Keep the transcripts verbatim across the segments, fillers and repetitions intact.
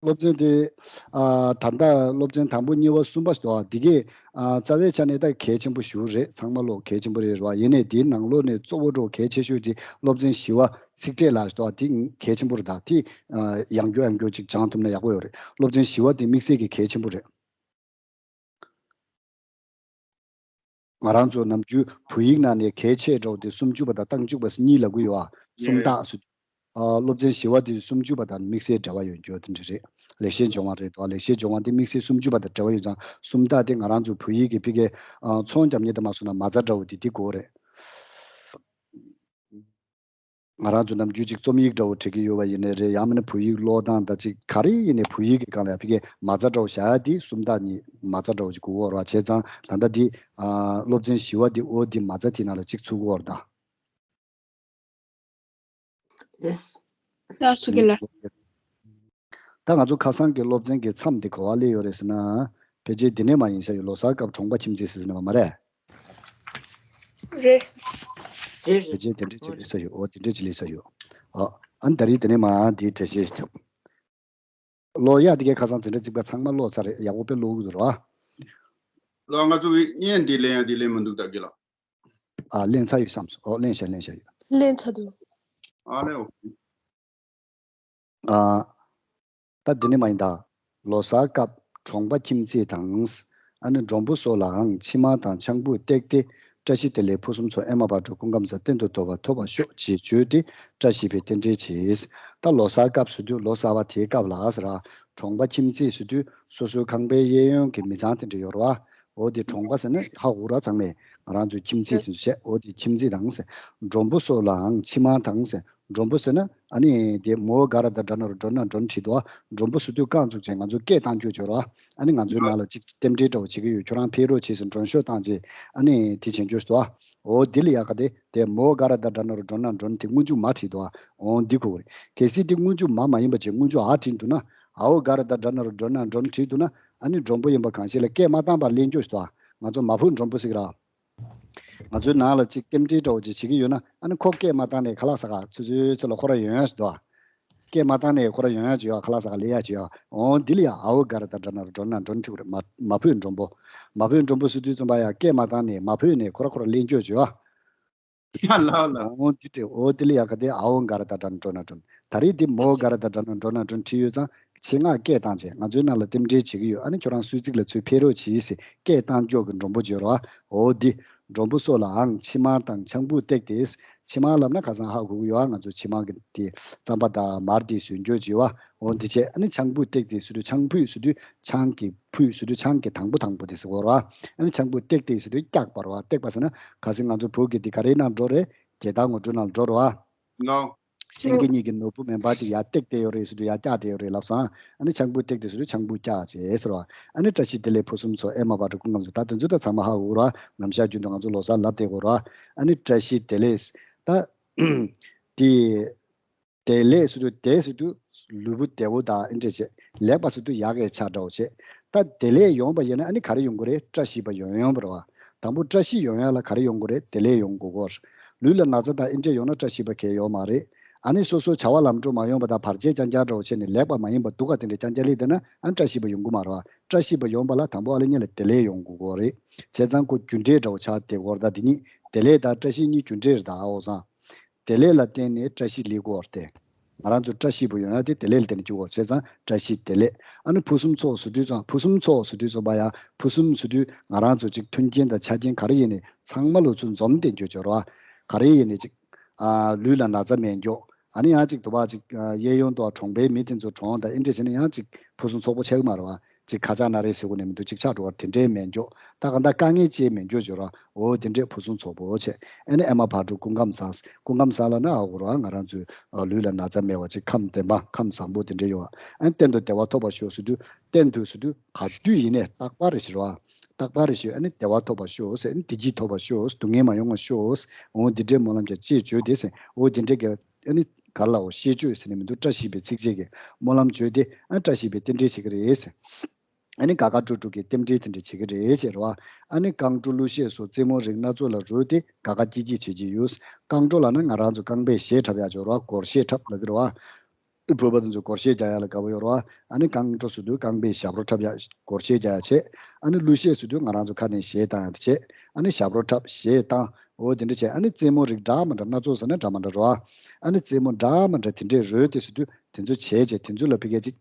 སློབ་ཚན་དེ་ཨ་ད་ལྟ་སློབ་ཚན་དང་པོ་གཉིས་པ་གསུམ་པ་ཞིག་འདུག་ཨ། འདི་གས་ཨ་རྩ་བའི་ཆ་ནས་ད་གལ་ཆེན་པོ་ཞིག་རེད། ཚང་མ་ལོ་གལ་ཆེན་པོ་རེད་ར། ཡིན་ནའི་དེའི་ནང་ལོགས་ནས་གཙོ་བོ་འགྲོ་གལ་ཆེ་ཤོས་དེ་སློབ་ཚན་བཞི་པ་ཚིག་ཕྲད་ལ་ཞིག་འདུག་ཨ། དེ་གལ་ཆེན་པོ་རེད། ད་དེ་ཨ་ཡང་བསྐྱར་ཡང་བསྐྱར་ཅིག་སྦྱང་ཐུབ་ན་ཡག་པོ་ཡོད་རེད། སློབ་ཚན་བཞི་པ་དེ་དམིགས་བསལ་གྱི་གལ་ཆེན་པོ་རེད། ང་རང་ཚོ་ནམ་རྒྱུན་བོད་ཡིག་ནང་ནས་གལ་ཆེ་འདྲ་བོ་དེ་སུམ་ཅུ་པ་དང་རྟགས་འཇུག་པ་གཉིས་ལབ་ཀྱི་ཡོད་ཨ། སུམ་རྟགས་སུ། ཨ་སློབ་ཚན་བཞི་པ་དེ་སུམ་ཅུ་པ་དང་དམིགས་བསལ་འབྲེལ་བ་ཡོད་རྒྱུ་དེ་འདྲ་རེད། ལེགས་བཤད་ལྗོན་དབང་རེད་དོ། ལེགས་བཤད་ལྗོན་དབང་དེ་དམིགས་བསལ་སུམ་ཅུ་པ་དང་འབྲེལ་བ་ཡོད་ཙང་སུམ་རྟགས་དེ་ང་རང་ཚོ་བོད་ཡིག་གི་ཕ་གིའི་ཨ་ཚོང་རྒྱག་མཁན་དེ་མ་སོང་ན་མ་རྩ་འདྲ་བོ་དེ་དེ་དགོས་རེད། ང་རང་ཚོ་ནམ་རྒྱུན་ཅིག་རྩོམ་ཡིག་འདྲ་བོ་བྲི་གི་ཡོད་པ་ཡིན་ནའི་རེད། ཡང་མིན་ན་བོད་ཡིག་ཀློག་སྟངས་དང་ཅིག་ག་རེ་ཡིན་ནའི་བོད་ཡིག་གི་སྒང་ལ་ཡང་ཕ་གིའི་མ་རྩ་འདྲ་བོ་བཞག་ཡ་དེ་སུམ་རྟགས་གཉིས་མ་རྩ་འདྲ་བོ་ཅིག་དགོས་ཀྱི་ཡོད་རེད་བ། བྱས་ཙང་ད་ལྟ་འདི་ཨ་སློབ་ཚན་བཞི་པ་འདི་འོ་འདི་མ་རྩ་དེ་ནང་ལ་ཅིག་ཚུད་ཀྱི་ཡོད་རེད་ད། ལགས་སོ། ལགས་སོ་རྒན་ལགས། ད་ང་ཚོ་ཁ་སང་གི་སློབ་ཚན་གྱི་མཚམས་འདི་ག་པར་སླེབས་ཡོད་རེད་ཟེར་ན། ཕལ་ཆེར་འདི་ནས་མར་ཡིན་ས་ཡོད། ལོ་གསར་སྐབས་གྲོང་པ་ཁྱིམ་མཚེས་ཟེར་ཟིན་པ་མ་རེད། རེད། རེད་རེད། ཕལ་ཆེར་དེ་འདྲས་ཅིག་སླེབས་ས་ཡོད། འོ་དེ་འདྲས་ཅིག་སླེབས་ས་ཡོད། ཨ་ཨ་ནི་ད་རེས་དེ་ནས་མར་འདིའི་འགྲེལ་བཤད་ཞིག་བརྒྱབ། ཀློག་ཡག་དེ་གའི་ཁ་སང་འཛིན་གྲྭ་གཅིག་པ་ཚང་མ་ཀློག་ཚར་རེད། ཡག་པོ་དཔེ་ཀློག་གི་འདུག་ར། ལགས། ང་ཚོ་བའི་བརྙན་འདི་ལེན་ཡག་འདི་ལེན་མི་འདུག་ད་དགེ་ལགས། ཨ་ལེན་ཚར་ཡོད་བསམ་སོང་། ཨོ་ལེན་ཤག་ལེན་ཤག་ཡོད། ལེན་ཚར་འདུག་ཨ་ལེ་ཨོ། ཨ་ད་འདི་ནས་མར་ཡིན་ད། ལོ་གསར་སྐབས་གྲོང་པ་ཁྱིམ་མཚེས་དང་། ཨ་ནི་མགྲོན་པོ་སོགས་ལའང་ཕྱེ་མར་དང་ཆང་ཕུད་བཏེགས་ཏེ། བཀྲ་ཤིས་བདེ་ལེགས་ཕུན་སུམ་ཚོགས། ཨེ་མ་བག་དྲོ་སྐུ་ཁམས་བཟང་། གཏན་དུ་བདེ་བ་ཐོབ་པར་ཤོག་ཅེས་བརྗོད་དེ་བཀྲ་ཤིས་པའི་རྟེན་འབྲེལ་བྱེད། ད་ལོ་གསར་སྐབས་ཟེར་དུས་ལོ་གསར་པ་དེའི་སྐབས་ལ་ཟེར་ར། གྲོང་པ་ཁྱིམ་མཚེས་ཟེར་དུས་སོ་སོའི་ཁང་པའི་གཡས་གཡོན་གྱི་མི་ཚང་དེ་འདྲ་ཡོད་རེད་བ། འོ་དེ་གྲོང་པ་ཟེར་ན་ཧ་གོ་ར་ཚང་མས། ང་རང་ཚོའི་ཁྱིམ་མཚེས་དེ་ཚོ་བྱས། འོ་དེ་ཁྱིམ་མཚེས་དང་ཟེར། མགྲོན་པོ་སོགས་ལའང་ཕྱེ་མར་དང་ཟེར། མགྲོན་པོ་ཟེར་ན་ཨ་ནི་དེ་མོ་ག་ར་ད་དྲ་ན་རོ་མགྲོན་ན་མགྲོན་བྲིས་འདུག་བ། མགྲོན་པོ་ཟེར་དུས་རྐང་བཙུགས་བྱས་ང་ཚོ་སྐད་བཏང་རྒྱུ་བྱོས་ར། ཨ་ནི་ང་ཚོའི་ནང་ལ་ཅིག་རྟེན་འབྲེལ་འདྲ་བོ་བྱེད་ཀྱི་ཡོད། ཁྱོད་རང་ཕེབས་རོགས་བྱེད་ཟེར་མགྲོན་ཤོག་བཏང་རྗེས་ཨ་ནི་དེ་བྱེད་རྒྱུ་ཟེར་དུས། འོ་དེ་ལ་ཡག་ག་དེ་དེ་མོ་ག་ར་ད་དྲ་ན་རོ་མགྲོན་ན་མགྲོན་དེ་སྔོན་འཇུག་མ་བྲིས་འདུག་བ། འོ་འདི་གོ་གི་རེད། གལ་སྲིད་དེ་སྔོན་འཇུག་མ་མ་ཡིན་པ་བྱས་སྔོན་འཇུག་འ་བྲིས་འདུག་ན། འའོ་ག་ར་ད་དྲ་ན་རོ་མགྲོན་ན་མགྲོན་བྲིས་འདུག་ན། ཨ་ནི་མགྲོན་པོ་ཡིན་པ་གང་ཞིག་ལ་སྐད་མ་བཏང་བར་ལེན་རྒྱུ་ཞིག་འདུག་ཨ། ང་ཚོ་མ་བུ་མགྲོན་པོ་ཟེར་གི་ར། ང་ཚོའི་ནང་ལ་ཅིག་རྟེན་འབྲེལ་འདྲ་བོ་ཅིག་བྱེད་ཀྱི་ཡོད་ན། ཨ་ནི་ཁོ་སྐད་མ་བཏང་ནས་ཁ་ལག་ཟ་ག་ཚུར་ཚུར་ཚུར་ལ་ཁོ་རང་ཡོང་ཡ་ཞིག་འདུག་ཨ། སྐད་མ་བཏང་ནས་ཁོ་རང་ཡོང་ཡ་ཅིག་ཡོད་ཨ། ཁ་ལག་ཟ་ག་སླེབས་ཡ་ཅིག་ཡོད་ཨ། འོ་འདི་ལ་ཡ་འའོ་ག་ར་ད་དྲ་ན་རོ་མགྲོན་ན་མགྲོན་བྲིས་དགོས་རེད། མ་མ་བུ་མགྲོན་པོ། མ་བུ་མགྲོན་པོ་ཟེར་དུས་ཙམ་པ་ཡ་སྐད་མ་བཏང་ནས་མ་བུ་ནས་ཁོ་ར་ཁོ་ར་ལེན་རྒྱུ་ཅིག་ཡོད་ཨ། ལགས་ལགས། འོ་འདི་དེ་འོ་དེ་ལ་ཡག་ག་དེ་འའོ་ག་ར་ད་དྲ་ན་མགྲོན་ན་མགྲོན། ད་རེས་དེ་མོ་ག་ར་ད་དྲ་ན་མགྲོན་ན་མགྲོན་བྲིས་ཡོད་ཙང་ཆེད་མངགས་སྐད་བཏང་བྱས་ང་ཚོའི་ནང་ལ་རྟེན་འབྲེལ་བྱེད་ཀྱི་ཡོད། ཨ་ནི་ཁྱོད་རང་གསོལ་ཚིགས་ལ་ཚུར་ཕེབས་རོགས་གྱིས་ཟེར་སྐད་བཏང་རྒྱུ་གི་མགྲོན་པོ་བྱོས་རོགས། འོ་འདི་མགྲོན་པོ་སོགས་ལའང་ཕྱེ་མར་དང་ཆང་ཕུད་བཏེགས་ཏེ། ཕྱེ་མར་ལབ་ན་ཁ་སང་ཧ་གོ་གི་ཡོད་ཨ། ང་ཚོ་ཕྱེ་མར་གི་དེ་རྩམ་པ་དང་མར་དེ་བཟོས་རྒྱུ་བྱོས་ཨ། འོ་འདི་བྱས། ཨ་ནི་ཆང་ཕུད་བཏེགས་ཏེ་ཟེར་དུས་ཆང་ཕུད་ཟེར་དུས་ཆང་གི་ཕུད་ཟེར་དུས་ཆང་གི་དང་པོ་དང་པོ་དེ་ཟེར་གོ་ར། ཨ་ནི་ཆང་ཕུད་བཏེགས་ཏེ་ཟེར་དུས་བཀྱགས་པ་ར་བ། བཏེགས་པ་ཟེར་ན་གལ་སྲིད་ང་ཚོ་བོད་ཀྱི་འདི་ག་རེའི་ནང་འགྲོ་རེད། རྒྱལ་དར་ངོ་སྤྲོད་ནང་འགྲོ་ར་བ། ལོ། སེང་གེ་གཉིས་ཀྱི་ནོར་བུ་མེ་འབར་ཅིག་ཡར་བཏེགས་ཏེ་ཡོད་རེད་ཟེར་དུས་ཡར་བཀྱགས་ཏེ་ཡོད་རེད་ལབ་སོང་། ཨ་ནི་ཆང་ཕུད་བཏེགས་ཏེ་ཟེར་དུས་ཆང་ཕུད་བཀྱགས་བྱས་ཟེར་བ། ཨ་ནི་བཀྲ་ཤིས་བདེ་ལེགས་ཕུན་སུམ་ཚོགས། ཨེ་མ་བག་དྲོ་སྐུ་ཁམས་བཟང་། ད་དེ་ཚོ་ད་ཚང་མ་ཧ་གོ་ར། ནམ་ཞག་རྒྱུན་དུ་ང་ཚོ་ལོ་གསར་ལབ་བསྡད་གོ་ར། ཨ་ནི་བཀྲ་ཤིས་བདེ་ལེགས། ད་དེ། བདེ་ལེགས་ཟེར་དུས་བདེ་ཟེར་དུས་ལུས་པོ་བདེ་བོ་དང་ཨེ་འདྲས་བྱས། ལེགས་པ་ཟེར་དུས་ཡག་གི་ཆ་འདྲ་བོ་བྱས། ད་བདེ་ལེགས་ཡོང་བ་ཡིན་ན་ཨ་ནི་ག་རེ་ཡོང་དགོས་རེད། བཀྲ་ཤིས་པ་ཡོང་ཡོང་བ་རེད་བ། དང་པོ་བཀྲ་ཤིས་ཡོང་ཡ་ལ་ག་རེ་ཡོང་དགོས་རེད། བདེ་ལེགས་ཡོང་དགོས་གོ། ལུས་ལ་ན་ཚ་དང་ཨེ་འདྲས་ཡོང་ན་བཀྲ་ཤིས་པ་གང་ཡང་ཡོད་མ་རེད། ཨ་ནི་སོ་སོ་བྱ་བ་ལམ་འགྲོ་མ་ཡོང་བ་དང་བར་ཆད་རྐྱང་རྐྱང་འདྲ་བོ་བྱས་ནས་ལེགས་པ་མ་ཡིན་པ་སྡུག་ག་དེ་འདྲས་རྐྱང་རྐྱང་སླེབས་བསྡད་ན་ཨ་ནི་བཀྲ་ཤིས་པ་ཡོང་གི་མ་རེད་བ། བཀྲ་ཤིས་པ་ཡོང་བ་ལ་དང་པོ་ཨ་ལེ་ཉེ་ལ་བདེ་ལེགས་ཡོང་དགོས་གོ་རེད། བྱས་ཙང་ཁོ་རྒྱུ་འབྲས་འདྲ་བོ་ཆགས་བསྡད་གོ་རེད། ད་འདི་གཉིས་བདེ་ལེགས་དང་བཀྲ་ཤིས་གཉིས་རྒྱུ་འབྲས་རེད། ད་ཨ་འོ་ཙང་། བདེ་ལེགས་ལ་བརྟེན་ནས་བཀྲ་ཤིས་སླེབས་དགོས་ཏེ། ང་རང་ཚོ་བཀྲ་ཤིས་པོ་ཡོང་ཡ་དེ་བདེ་ལེགས་ལ་བརྟེན་ནས་བྱུང་བ་བྱས་ཙང་བཀྲ་ཤིས་བདེ་ལེགས། ཨ་ནི་ཕུན་སུམ་ཚོགས་ཟེར་དུས་ཙང་ཕུན་སུམ་ཚོགས་ཟེར་དུས་ཙམ་པ་ཡ་ཕུན་སུམ་ཟེར་དུས་ང་རང་ཚོ་ཅིག་མཐུན་རྐྱེན་དང་ཆ་རྐྱེན་ག་རེ་ཡིན་ནའི་ཚང་མ་ལོ་ཚུར་འཛོམས་ཏེ་འགྱོ་འགྱོ་ར། ག་རེ་ཡིན་ནའི་ཅིག་ཨ་ལུས་ལ་ན་ཚ་མེད་འགྱོ། ཨ་ནི་ཡང་ཅིག་དུ་བ་ཅིག་ཨ་གཡས་གཡོན་དུ་གྲོང་པའི་མི་དེ་ཚོ་གྲོངས་དང་ཨེ་འདྲས་བྱས་ནས་ཡང་ཅིག་ཕུན་སུམ་ཚོགས་པོ་ཆགས་ཀྱི་མ་རེད་བ། ཅིག་ཁ་ཆག་སྣ་རལ་ཟེར་དགོས་ནས་མི་འདུག་ཅིག་ཆགས་འགྲོ་བ་དེ་འདྲའི་མེད་འགྱོ། ད་གང་ལྟར་དཀའ་ངལ་ཅིག་མེད་འགྱོ་བྱོས་ར། འོ་དེ་འདྲའི་ཕུན་སུམ་ཚོགས་པོ་བྱས། ཨ་ནི་ཨེ་མ་བག་དྲོ་སྐུ་ཁམས་བཟང་། སྐུ་ཁམས་བཟང་ལབ་ན་ཨ་འོ་ར་ང་རང་ཚོའི་ཨ་ལུས་ལ་ན་ཚ་མེད་པ་ཅིག་ཁམས་བདེ་མ་ཁམས་བཟང་པོ་དེ་འདྲའི་ཡོང་བ། ཨ་ནི་གཏན་དུ་བདེ་བ་ཐོབ་པར་ཤོག་ཟེར་དུས་གཏན་དུ་ཟེར་དུས་ག་དུས་ཡིན་ནའི་རྟག་པར་རེ་ཞུ་ར། རྟག་པར་རེ་ཞུ། ཨ་ནི་བདེ་བ་ཐོབ་པར་ཤོག་ཟེར། ཨ་ནི་བདེ་སྐྱིད་ཐོབ་པར་ཤོག། སྡུག་བསྔལ་མ་ཡོང་བར་ཤོག། འོ་འདི་འདྲའི་སྨོན་ལམ་རྒྱག་ཅེས་བརྗོད་དེ་ཟེར། འོ་འདི་འདྲའི་གི་ཨ་ནི་ག་ལའོ་ཤེས་བརྗོད་ཟེར་ནས་མི་འདུག་བཀྲ་ཤིས་པའི་ཚིགས་བཅད་ཀྱི་སྨོན་ལམ་བརྗོད་དེ་ཨ་བཀྲ་ཤིས་པའི་རྟེན་འབྲེལ་བྱེད་ཀྱི་རེད་ཟེར། ཨ་ནི་དགའ་དགའ་སྤྲོ་སྤྲོ་གི་རྟེན་འབྲེལ་དེ་འདྲ་བྱེད་ཀྱི་རེད་ཟེར་བ། ཨ་ནི་རྐང་བྲོ་གླུ་གཞས་སོགས་རྩེད་མོ་རིགས་སྣ་ཚོགས་ལ་རོལ་ཏེ་དགའ་དགའ་སྐྱིད་སྐྱིད་བྱེད་ཀྱི་ཡོད། རྐང་བྲོ་ལབ་ན་ང་རང་ཚོ་རྐང་པས་གཞས་འཁྲབ་ཡག་ཅིག་ཡོད་རེད་བ། སྒོར་གཞས་འཁྲབ་ལབ་ཀྱི་རེད་བ། བོད་པ་དེ་ཚོ་སྒོར་གཞས་རྒྱག་ཡ་ལ་དགའ་པོ་ཡོད་རེད་བ། ཨ་ནི་རྐང་བྲོ་ཟེར་དུས་རྐང་པས་ཞབས་བྲོ་འཁྲབ་ཡ། སྒོར་གཞས་རྒྱག་ཡ་བྱེད། ཨ་ནི་གླུ་གཞས་ཟེར་དུས་ང་རང་ཚོ་ཁ་ནས་གཞས་བཏང་ཡ་དེ་བྱེད། ཨ་ནི་ཞབས་བྲོ་འཁྲབ། གཞས་བཏང་། འོ་དེ་འདྲ་བྱས། ཨ་ནི་རྩེད་མོ་རིགས་འདྲ་མི་འདྲ་སྣ་ཚོགས་ཟེར་ན་འདྲ་མི་འདྲ་རེད་བ། ཨ་ནི་རྩེད་མོ་འདྲ་མི་འདྲ་དེ་འདྲས་རོལ་དེ་ཟེར་དུས་དེ་ཚོ་བྱས་བྱས་དེ་ཚོ་ལ་ཕ་གི་ཅིག་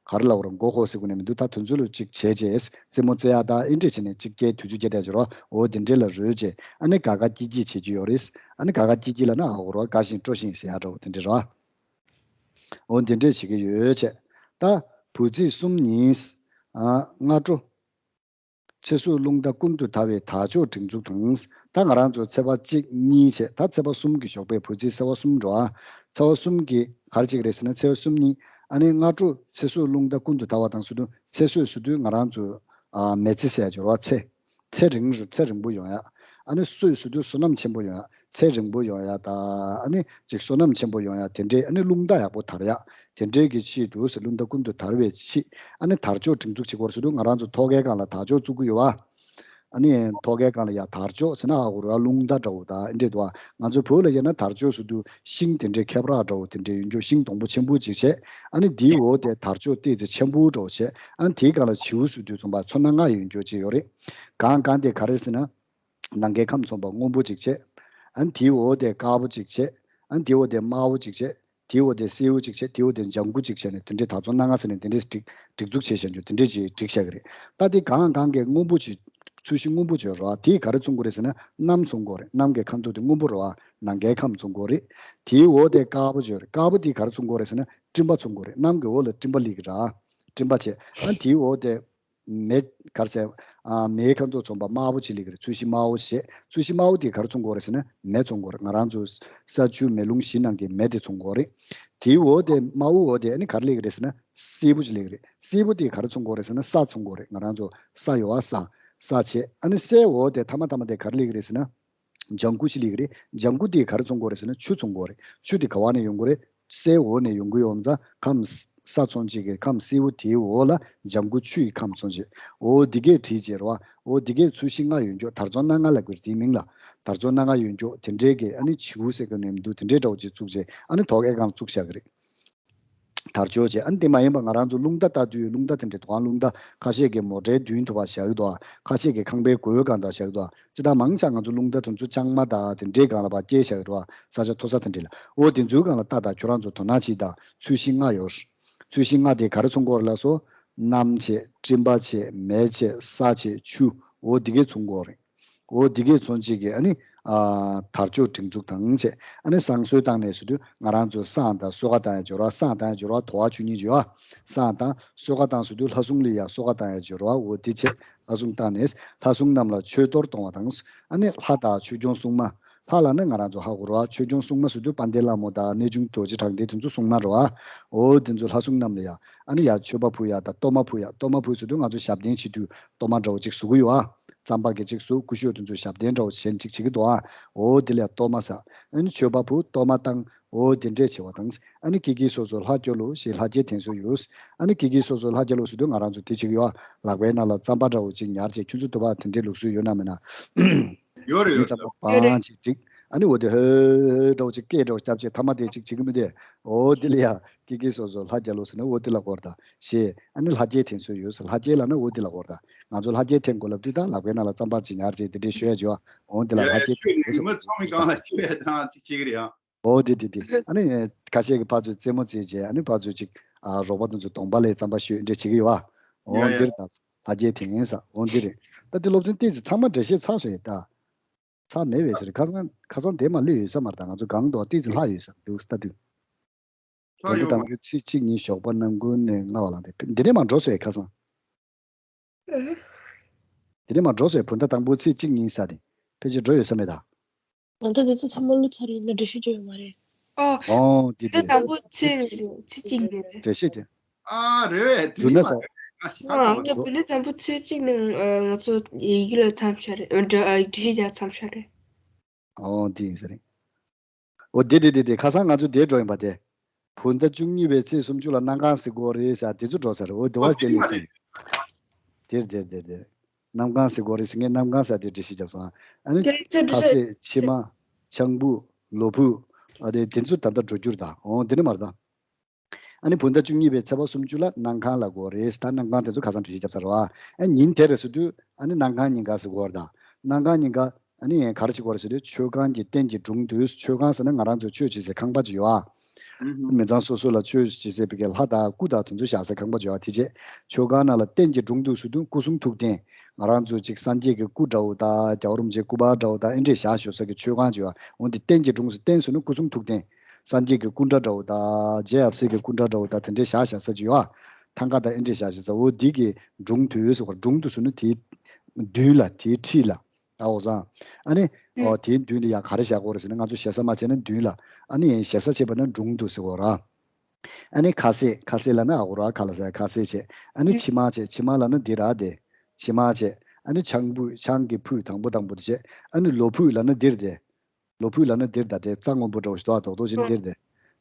ག་རེ་ལབ་དགོས་རེད། མགོ་འཁོར་ཟེར་དགོས་ནི་མི་འདུག་ད་དེ་ཚོ་ལ་ཅིག་བྱས་བྱས་རྩེད་མོ་རྩེ་ཡག་ད་ཨེ་འདྲས་བྱས་ནས་ཅིག་སྐྱེལ་དུས་ཚོད་སྐྱེལ་བསྡད་ཀྱི་རོ། འོ་དེ་འདྲས་ལ་རོལ་བྱས་ཨ་ནི་དགའ་དགའ་སྐྱིད་སྐྱིད་བྱེད་ཀྱི་ཡོད་རེད། ཨ་ནི་དགའ་དགའ་སྐྱིད་སྐྱིད་ལབ་ན་ཧ་གོ་རོ། དགའ་བཞིན་སྤྲོ་བཞིན་ཟེར་ཡག་འདྲ་བོ་དེ་འདྲས་རོ། འོ་དེ་འདྲས་བྱེད་ཀྱི་ཡོད་བྱས། ད་བུ་ཚེས་གསུམ་ཉིན་ཨ་སྔ་དྲོ། ཚེ་སྲོག་རླུང་རྟ་ཀུན་ཏུ་དར་བའི་དར་ལྕོག་སྒྲེང་འཛུགས་དང་། ད་ང་རང་ཚོ་ཚེས་པ་གཅིག་གཉིས་བྱས། ད་ཚེས་པ་གསུམ་གྱི་ཞོགས་པའི་བུ་ཚེས་ཚེས་པ་གསུམ་འགྲོ་ཨ། ཚེས་པ་གསུམ་གྱི་ག་རེ་བྱེད་ཀྱི་རེད་ཟེར་ན་ཚེས་པ་གསུམ་ཉིན་ཨ་ནི་སྔ་དྲོ་ཚེ་སྲོག་རླུང་རྟ་ཀུན་ཏུ་དར་བ་དང་ཟེར་དུས་ཚེ་སྲོག་ཟེར་དུས་ང་རང་ཚོ་ཨ་མི་ཚེ་ཟེར་ཡ་ཅིག་ཡོད་རེད་བ། ཚེ་ཚེ་རིང་རུ་ཚེ་རིང་པོ་ཡོང་ཡ། ཨ་ནི་སྲོག་ཟེར་དུས་བསོད་ནམས་ཆེན་པོ་ཡོང་ཡ། ཚེ་རིང་པོ་ཡོང་ཡ་ད་ཨ་ནི་ཅིག་བསོད་ནམས་ཆེན་པོ་ཡོང་ཡ་དེ་འདྲས། ཨ་ནི་རླུང་རྟ་ཡག་པོ་དར་ཡ་དེ་འདྲས་ཀྱི་ཆེད་དུ་ཟེར། རླུང་རྟ་ཀུན་ཏུ་དར་བའི་ཆེད། ཨ་ནི་དར་ལྕོག་སྒྲེང་འཛུགས་བྱེད་དགོས་ཟེར་དུས་ང་རང་ཚོ་ཐོག་ཁའི་སྒང་ལ་དར་ལྕོག་བཙུགས་ཀྱི་ཡོད་བ། ཨ་ནི་ཐོག་ཁའི་སྒང་ལ་ཡ་དར་ལྕོག་ཟེར་ན་ཧ་གོ་རོ། རླུང་རྟ་འདྲ་བོ་ད་ཨེ་འདྲས་འདུག་ཨ། ང་ཚོ་བོད་ལ་ཡིན་ན་དར་ལྕོག་ཟེར་དུས་ཤིང་དེ་འདྲས་ཁེབས་རག་འདྲ་བོ་དེ་འདྲས་ཡོད་འགྱོ། ཤིང་སྡོང་པོ་ཆེན་པོ་ཅིག་བྱས། ཨ་ནི་དེའི་འོག་དེ་དར་ལྕོག་ཏོག་ཙམ་ཆེན་པོ་འདྲ་བོ་བྱས། ཨ་ནི་དེའི་སྒང་ལ་བྱིའུ་ཟེར་དུས་ཚོང་པ་ཚོ་སྣ་ལྔ་ཡོད་འགྱོ་ཅིག་ཡོད་རེད། གང་གང་དེ་ག་རེ་ཟེར་ན། ནམ་མཁའི་ཁམས་མཚོན་པ་སྔོན་པོ་གཅིག་བྱས། ཨ་ནི་དེའི་འོག་དེ་དཀར་པོ་གཅིག་བྱས། ཨ་ནི་དེའི་འོག་དེ་དམར་པོ་གཅིག་བྱས། དེའི་འོག་དེ་སེར་པོ་གཅིག་བྱས། དེའི་འོག་དེ་ལྗང་གུ་གཅིག་བྱས་ནས་དེ་འདྲའི་དར་ཚོན་སྣ་ལྔ་ཟེར་ནས་དེ་འདྲའི་སྒྲིག་སྒྲིག་འཛུགས་བྱས་བཞག་རྒྱུ་དེ་འདྲའི་ཅིག་སྒྲིག་བཞག་གི་རེད། ད་དེ་གང་གང་གི་སྔོན་པོ་གཅིག་ཚོས་གཞི་སྔོན་པོ་གཅིག་ཡོད་རེད་བ། དེས་ག་རེ་མཚོན་གྱི་རེད་ཟེར་ན་གནམ་མཚོན་གྱི་རེད། གནམ་གྱི་ཁ་མདོག་དེ་སྔོན་པོ་རེད་བ། ནམ་མཁའི་ཁམས་མཚོན་གྱི་རེད། དེའི་འོག་དེ་དཀར་པོ་གཅིག་ཡོད་རེད། དཀར་པོ་དེས་ག་རེ་མཚོན་གྱི་རེད་ཟེར་ན་སྤྲིན་པ་མཚོན་གྱི་རེད། གནམ་གྱི་འོག་ལ་སྤྲིན་པ་སླེབས་ཀྱི་རེད། སྤྲིན་པ་བྱས། ཨ་ནི་དེའི་འོག་དེ། མེ་ག་རེ་ཟེར། ཨ་མེའི་ཁ་མདོག་མཚོན་པ་དམར་པོ་ཅིག་སླེབས་ཀྱི་རེད། ཚོས་གཞི་དམར་པོ་བྱས། ཚོས་གཞི་དམར་པོ་དེ་ག་རེ་མཚོན་གྱི་རེད་ཟེར་ན་མེ་མཚོན་གྱི་རེད། ང་རང་ཚོ་ས་ཆུ་མེ་རླུང་གཞི་ནང་གི་མེ་དེ་མཚོན་གྱི་རེད། དེའི་འོག་དེ་དམར་པོའི་འོག་དེ་ཨ་ནི་ག་རེ་སླེབས་ཀྱི་རེད་ཟེར་ན་སེར་པོ་ཅིག་སླེབས་ཀྱི་རེད། སེར་པོ་དེ་ག་རེ་མཚོན་གྱི་རེད་ཟེར་ན་ས་མཚོན་གྱི་རེད། ང་རང་ཚོ་ས་ཡོད་བ། ས། ས་བྱས། ཨ་ནི་སའི་འོག་དེ་ཐ་མ་ཐ་མ་དེ་ག་རེ་སླེབས་ཀྱི་རེད་ཟེར་ན། ལྗང་གུ་ཅིག་སླེབས་ཀྱི་རེད། ལྗང་གུ་དེ་ག་རེ་མཚོན་གྱི་རེད་ཟེར་ན་ཆུ་མཚོན་གྱི་རེད། ཆུ་དེ་ག་བ་ནས་ཡོང་གི་རེད། སའི་འོག་ནས་ཡོང་གི་ཡོད་ཙང་ཁམས་ས་མཚོན་བྱེད་ཀྱི་ཁམས་སེར་པོ་དེའི་འོག་ལ་ལྗང་གུ་ཆུ་ཡི་ཁམས་མཚོན་བྱེད། འོ་འདི་གས་བྲིས་བྱས་རེད་བ། འོ་འདི་གས་ཚོས་གཞི་ལྔ་ཡོད་འགྱོ། དར་ཚོན་སྣ་ལྔ་ལབ་ཀྱི་རེད་དེའི་མིང་ལ། དར་ཚོན་སྣ་ལྔ་ཡོད་འགྱོ། དེ་འདྲའི་གི་ཨ་ནི་བྱིའུ་ཟེར་གྱི་ནས་མི་འདུག་དེ་འདྲའི་འདྲ་བོ་ཅིག་བཙུགས་བྱས་ཨ་ནི་ཐོག་ཁའི་སྒང་བཙུགས་བཞག་གི་རེད། དར་ལྕོག་བྱས། ཨ་ནི་དེ་མ་ཡིན་པ་ང་རང་ཚོ་རླུང་རྟ་ལྟ་དུས་རླུང་རྟ་དེ་འདྲའི་དུ་བ། རླུང་རྟ་ཁ་ཤས་ཀྱིས་མོ་ཊའི་མདུན་དུ་བ་བཞག་གི་འདུག་ཁ་ཤས་ཀྱིས་ཁང་པའི་སྒོའི་སྒང་དུ་བཞག་གི་འདུག་སྤྱིར་བཏང་མང་ཆེ་ང་ཚོ་རླུང་རྟ་དེ་ཚོ་ལྕང་མ་དང་དེ་འདྲའི་སྒང་ལ་བ་སྐྱེལ་བཞག་གི་འདུག་ས་ཆ་མཐོ་ས་དེ་འདྲ་ལ། འོ་དེ་ཚོའི་སྒང་ལ་ལྟ་དང་། ཁྱོད་རང་ཚོ་དོ་སྣང་བྱེད་དང་། ཚོས་གཞི་ལྔ་ཡོད། ཚོས་གཞི་ལྔ་དེ་ག་རེ་མཚོན་གྱི་རེད་ལབ་སོང་། གནམ་བྱས། སྤྲིན་པ་བྱས། མེ་བྱས། ས་བྱས། ཆུ། འོ་འདི་གས་མཚོན་གྱི་རེད། འོ་འདི་གས་མཚོན་བྱེད་ཀྱི་ཨ་ནི་ཨ་དར་ལྕོག་སྒྲེང་འཛུགས་དང་བྱས། ཨ་ནི་བསང་གསོལ་བཏང་ནས་ཟེར་དུས་ང་རང་ཚོ་བསང་དང་གསོལ་ཁ་བཏང་ཡ་སྦྱོར་བ། བསང་བཏང་ཡ་སྦྱོར་བ་དོ་བ་ཆོས་ཉིད་སྦྱོར་བ། བསང་དང་གསོལ་ཁ་བཏང་ཟེར་དུས་ལྷ་སྲུང་ལ་ཡ་གསོལ་ཁ་བཏང་ཡ་སྦྱོར་བ། འོ་འདི་བྱས། ལྷ་སྲུང་བཏང་ནས་ལྷ་སྲུང་རྣམས་ལ་མཆོད་གཏོར་གཏོང་བ་དང་། ཨ་ནི་ལྷ་དང་ཆོས་སྐྱོང་སྲུང་མ། ལྷ་ལབ་ན་ང་རང་ཚོ་ཧ་གོ་རེད་བ། ཆོས་སྐྱོང་སྲུང་མ་ཟེར་དུས་དཔལ་ལྡན་ལྷ་མོ་དང་གནས་ཆུང་རྡོ་རྗེ་གྲགས་ལྡན་དེ་ཚོ་སྲུང་མ་རེད་བ། འོ་དེ་ཚོ་ལྷ་སྲུང་རྣམས་ལ་ཡ་ཨ་ནི་ཡ་མཆོད་པ་ཕུལ་ཡ་དང་གཏོར་མ་ཕུལ་ཡ། གཏོར་མ་ཕུལ་ཟེར་དུས་ང་ཚོ་ཞབས་བརྟན་བྱེད་དུས་གཏོར་མ་འདྲ་བོ་ཅིག་བཟོ་གི་ཡོད་ཨ། རྩམ་པ་གི་ཅིག་བཟོ། སྐུ་ཞབས་དེ་ཚོ་ཞབས་བརྟན་འདྲ་བོ་བྱས་ཅིག་བྱེད་ཀྱི་འདུག་ཨ། འོ་དེ་ལ་ཡ་གཏོར་མ་ཟེར། ཨ་ནི་མཆོད་པ་ཕུལ། གཏོར་མ་བཏང་། འོ་དེ་འདྲས་བྱེད་པ་དང་། ཨ་ནི་ཀི་ཀི་སོ་སོ་ལྷ་སྐྱོ་ལོ་ཞེས་ལྷ་སྐྱེས་དེ་ཚོ་ཡོད། ཨ་ནི་ཀི་ཀི་སོ་སོ་ལྷ་སྐྱོ་ལོ་ཟེར་དུས་ང་རང་ཚོ་དེ་བྱེད་ཀྱི་ཡོད་ཨ། ལག་པའི་ནང་ལ་རྩམ་པ་འདྲ་བོ་ཅིག་ཉར་བྱས། ཁྱོད་ཚོ་དུ་བ་དེ་འདྲས་ལུགས་སྲོལ་ཡོད་ན་མེད་ན། ཡོད་རེད། མི་ཡོད་ཚང་མ་རེད། བང་ཅིག་བསྒྲིགས། ཨ་ནི་འོ་དེ་ཧོ་འདྲ་བོ་ཅིག་སྐད་འདྲ་བོ་རྒྱབ་བྱས་ཐ་མ་དེ་ཅིག་བྱེད་ཀྱི་མི་དེ། འོ་དེ་ལ་ཡ་ཀི་ཀི་སོ་སོ་ལྷ་རྒྱལ་ལོ་ཟེར་ན་འོ་དེ་ལ་གོ་རེད་ད། ཞེས་ཨ་ནི་ལྷ་སྐྱེས་དེ་ཚོ་ཡོད་ཟེར། ལྷ་སྐྱེས་ལབ་ན་འོ་དེ་ལ་གོ་རེད་ད། ང་ཚོ་ལྷ་སྐྱེས་འཐེན་དགོས་ལབ་དུས་ད་ལག་པའི་ནང་ལ་རྩམ་པ་ཅིག་ཉར་བྱས་དེ་འདྲས་ཞུ་ཡ་བྱེད་པ། འོ་དེ་ལ་ལྷ་སྐྱེས་དེ་ཚོ། མི་ཚང་མའི་སྒང་ལ་ཞུ་ཡ་དང་ཅིག་བྱེད་ཀྱི་རེད་ཨ། འོ་དེ་དེ་དེ། ཨ་ནི་ཁ་ཤས་ཀྱིས་ཕར་ཚུར་རྩེད་མོ་རྩེད་བྱས། ཨ་ནི་ཕར་ཚུར་ཅིག་ཨ་རོགས་པ་དེ་ཚོ་གདོང་པ་ལ་རྩམ་པ་གཞུས་འདྲས་བྱེད་ཀྱི་ཡོད་ཨ། འོ་ཡ་ཡ། འདིར་ད་ལྷ་སྐྱེས་དེ་ཡིན་ས། འོ་འདི་རེད། ད་དེ་སློབ་ཚན་ཏོག་ཙམ་ཚང་མ་འགྲེལ་བཤད་ཚར་སོང་ཡ་ད། ཚར་མེད་པས་ཟེར། ཁ་སང་ཁ་སང་དེ་མ་སླེབས་ཡོད་ས་མ་རེད་ད། ང་ཚོ་སྒང་དུ་ཏོག་ཙམ་ལྷག་ཡོད་ས་འདུག་ལྟ་དུས། ལྷག་བོད་ཡོད་དང་མ་པོ་ཚེས་གཅིག་ཉིན་ཞོགས་པ་གནམ་སྒོ་ནས་སྔ་བ་ལངས་ཏེ་འདི་ནས་མར་འགྲོ་སོང་ཡ་ཁ་སང་། ཨ། འདི་ནས་མར་འགྲོ་སོང་ཡ། བོད་ཟླ་དང་པོ་ཚེས་གཅིག་ཉིན་ས་དེ་ཕལ་ཆེར་འགྲོ་ཡོད་ས་མེད་ད། ད་ལྟ་དེ་ཚོ་ཚང་མ་བླུགས་ཚར་ཡིན་ན་འགྲེལ་བཤད་བརྗོད་ཡོད་མ་རེད། ཨོ། ཨོ་དེ་དེ་དེ་དང་པོ་ཚེ་ཚེ་གཅིག་འདི་རེད། འགྲེལ་བཤད་ཀྱི། ཨ་རེད་བས། དེ་རྒྱུ་ན་ནི་ས། མ་རེད། ང་ཞིག་ཨ་ཧ་གོ་ང་ཚོ་མི་འདུག་བོད་ཟླ་དང་པོ་ཚེ་གཅིག་ནང་ཨ་ང་ཚོ་ཡི་གེ་ལ་མཚམས་བཞག་རེད། ཨ་འགྲེལ་ཨ་འགྲེལ་བཤད་རྒྱག་མཚམས་བཞག་རེད། ཨོ་དེ་ཡིན་ས་རེད། ཨོ་དེ་དེ་དེ་དེ་ཁ་སང་ང་ཚོ་དེ་འགྲོ་ཡིན་པ་དེ། བོད་ཟླ་བཅུ་གཉིས་པའི་ཚེས་སུམ་ཅུ་ལ་གནམ་གང་ཟེར་གོ་རེད་ཟེར་དེ་ཚོ་འགྲོ་ས་རེད། ཨོ་དེ་བ་ཨོ་དེ་དེ་ལས་མ་ཟེར། རེད། དེར་དེར་དེར་དེར། གནམ་གང་ཟེར་གོ་རེད་ཟེར། ངས་གནམ་གང་ཟེར་དེ་འགྲེལ་བཤད་བརྒྱབ་སོང་ཨ། ཨ་ནི་དེ་རིང་ཚེ་འགྲོ་ཁ་ས་ཟས་ཕྱེ་མ། ཆང་བུ། ལོ་ཕུག་ཨ་དེ་དེ་ཚོ་ད་ལྟ་འགྲོ་རྒྱུར་ད། ཨོ་དེ་ནི་མ་རེད་ད། ཨ་ནི་བོད་ཟླ་བཅུ་གཉིས་པའི་ཚེས་པ་སུམ་ཅུ་ལ་སྣང་གང་ལབ་དགོས་རེད། ད་སྣང་གང་དེ་ཚོ་ཁ་སང་འགྲེལ་བཤད་བརྒྱབ་ཚར་བ། ཨ་ཉིན་དེ་རེད་ཟེར་དུས་ཨ་ནི་སྣང་གང་ཉིན་ག་ཟེར་དགོས་རེད། ད་སྣང་གང་ཉིན་ག་ཨ་ནི་ག་རེ་བྱེད་དགོས་རེད་ཟེར་དུས་མཆོད་ཁང་གི་སྟེང་གི་སྒྲུང་དུ། མཆོད་ཁང་ཟེར་ན་ང་རང་ཚོ་ཆོས་བྱེད་སའི་ཁང་པ་ཅིག་ཡོད་ཨ། ཨུ་ཧུམ། མི་ཚང་སོ་སོ་ལ་ཆོས་བྱེད་སའི་བི་གའི་ལྷ་དང་སྐུ་དང་དེ་ཚོ་བཞག་སའི་ཁང་པ་ཅིག་ཡོད་ཨ། དེ་རྗེས་མཆོད་ཁང་ནང་ལ་སྟེང་གི་སྒྲུང་དུ་ཟེར་དུས་སྐུ་གསུང་ཐུགས་རྟེན། ང་རང་ཚོ་ཅིག་སངས་རྒྱས་ཀྱི་སྐུ་འདྲ་བོ་དང་རྒྱལ་བ་རིན་པོ་ཆེའི་སྐུ་པར་འདྲ་བོ་དང་ཨེ་འདྲས་བཞག་ཞོག་ས་གི་མཆོད་ཁང་ཅིག་ཡོད་ཨ། འོན་ཏེ་སྟེང་གི་སྒྲུང་ཟེར་སྟེང་ཟེར་ན་སྐུ་གསུང་ཐུགས་རྟེན། སངས་རྒྱས་ཀྱི་སྐུ་འདྲ་འདྲ་བོ་དང་རྗེ་ཡབ་སྲས་ཀྱི་སྐུ་འདྲ་འདྲ་བོ་དང་དེ་འདྲས་བཞག་བཞག་ས་ཅིག་ཡོད་ཨ། ཐང་ཀ་དང་ཨེ་འདྲས་བཞག་བཞག་ས། འོ་འདི་གི་སྒྲུང་དུ་ཟེར་བ། སྒྲུང་དུ་ཟེར་ན་དེའི་མདུན་ལ་དེའི་འཁྲིས་ལ། ད་འོ་ཙང་། ཨ་ནི། ཨོ་དེའི་མདུན་ལ་ཡ་ག་རེ་བཞག་དགོས་རེད་ཟེར་ན་ང་ཚོ་ཞེ་ས་མ་བྱས་ན་མདུན་ལ། ཨ་ནི་ཞེ་ས་བྱས་པ་ན་སྒྲུང་དུ་ཟེར་བ་ར། ཨ་ནི་ཁ་ཟས། ཁ་ཟས་ལབ་ན་ཨ་གོ་ར་ཁ་ལ་ཟ་ཁ་ཟས་བྱས། ཨ་ནི་ཕྱེ་མར་བྱས། ཕྱེ་མར་ལབ་ན་འདི་ར་དེ། ཕྱེ་མར་བྱས། ཨ་ནི་ཆང་ཕུད། ཆང་གི་ཕུད་དང་པོ་དང་པོ་དེ་བྱས། ཨ་ནི་ལོ་ཕུད་ལབ་ན་འདིར་དེ། ལོ་ཕུད་ལབ་ན་འདིར་ད་དེ་རྩྭ་སྔོན་པོ་འདྲ་བོ་ཞིག་འདུག་ཨ། རྡོག་རྡོག་ཅིག་འདིར་དེ།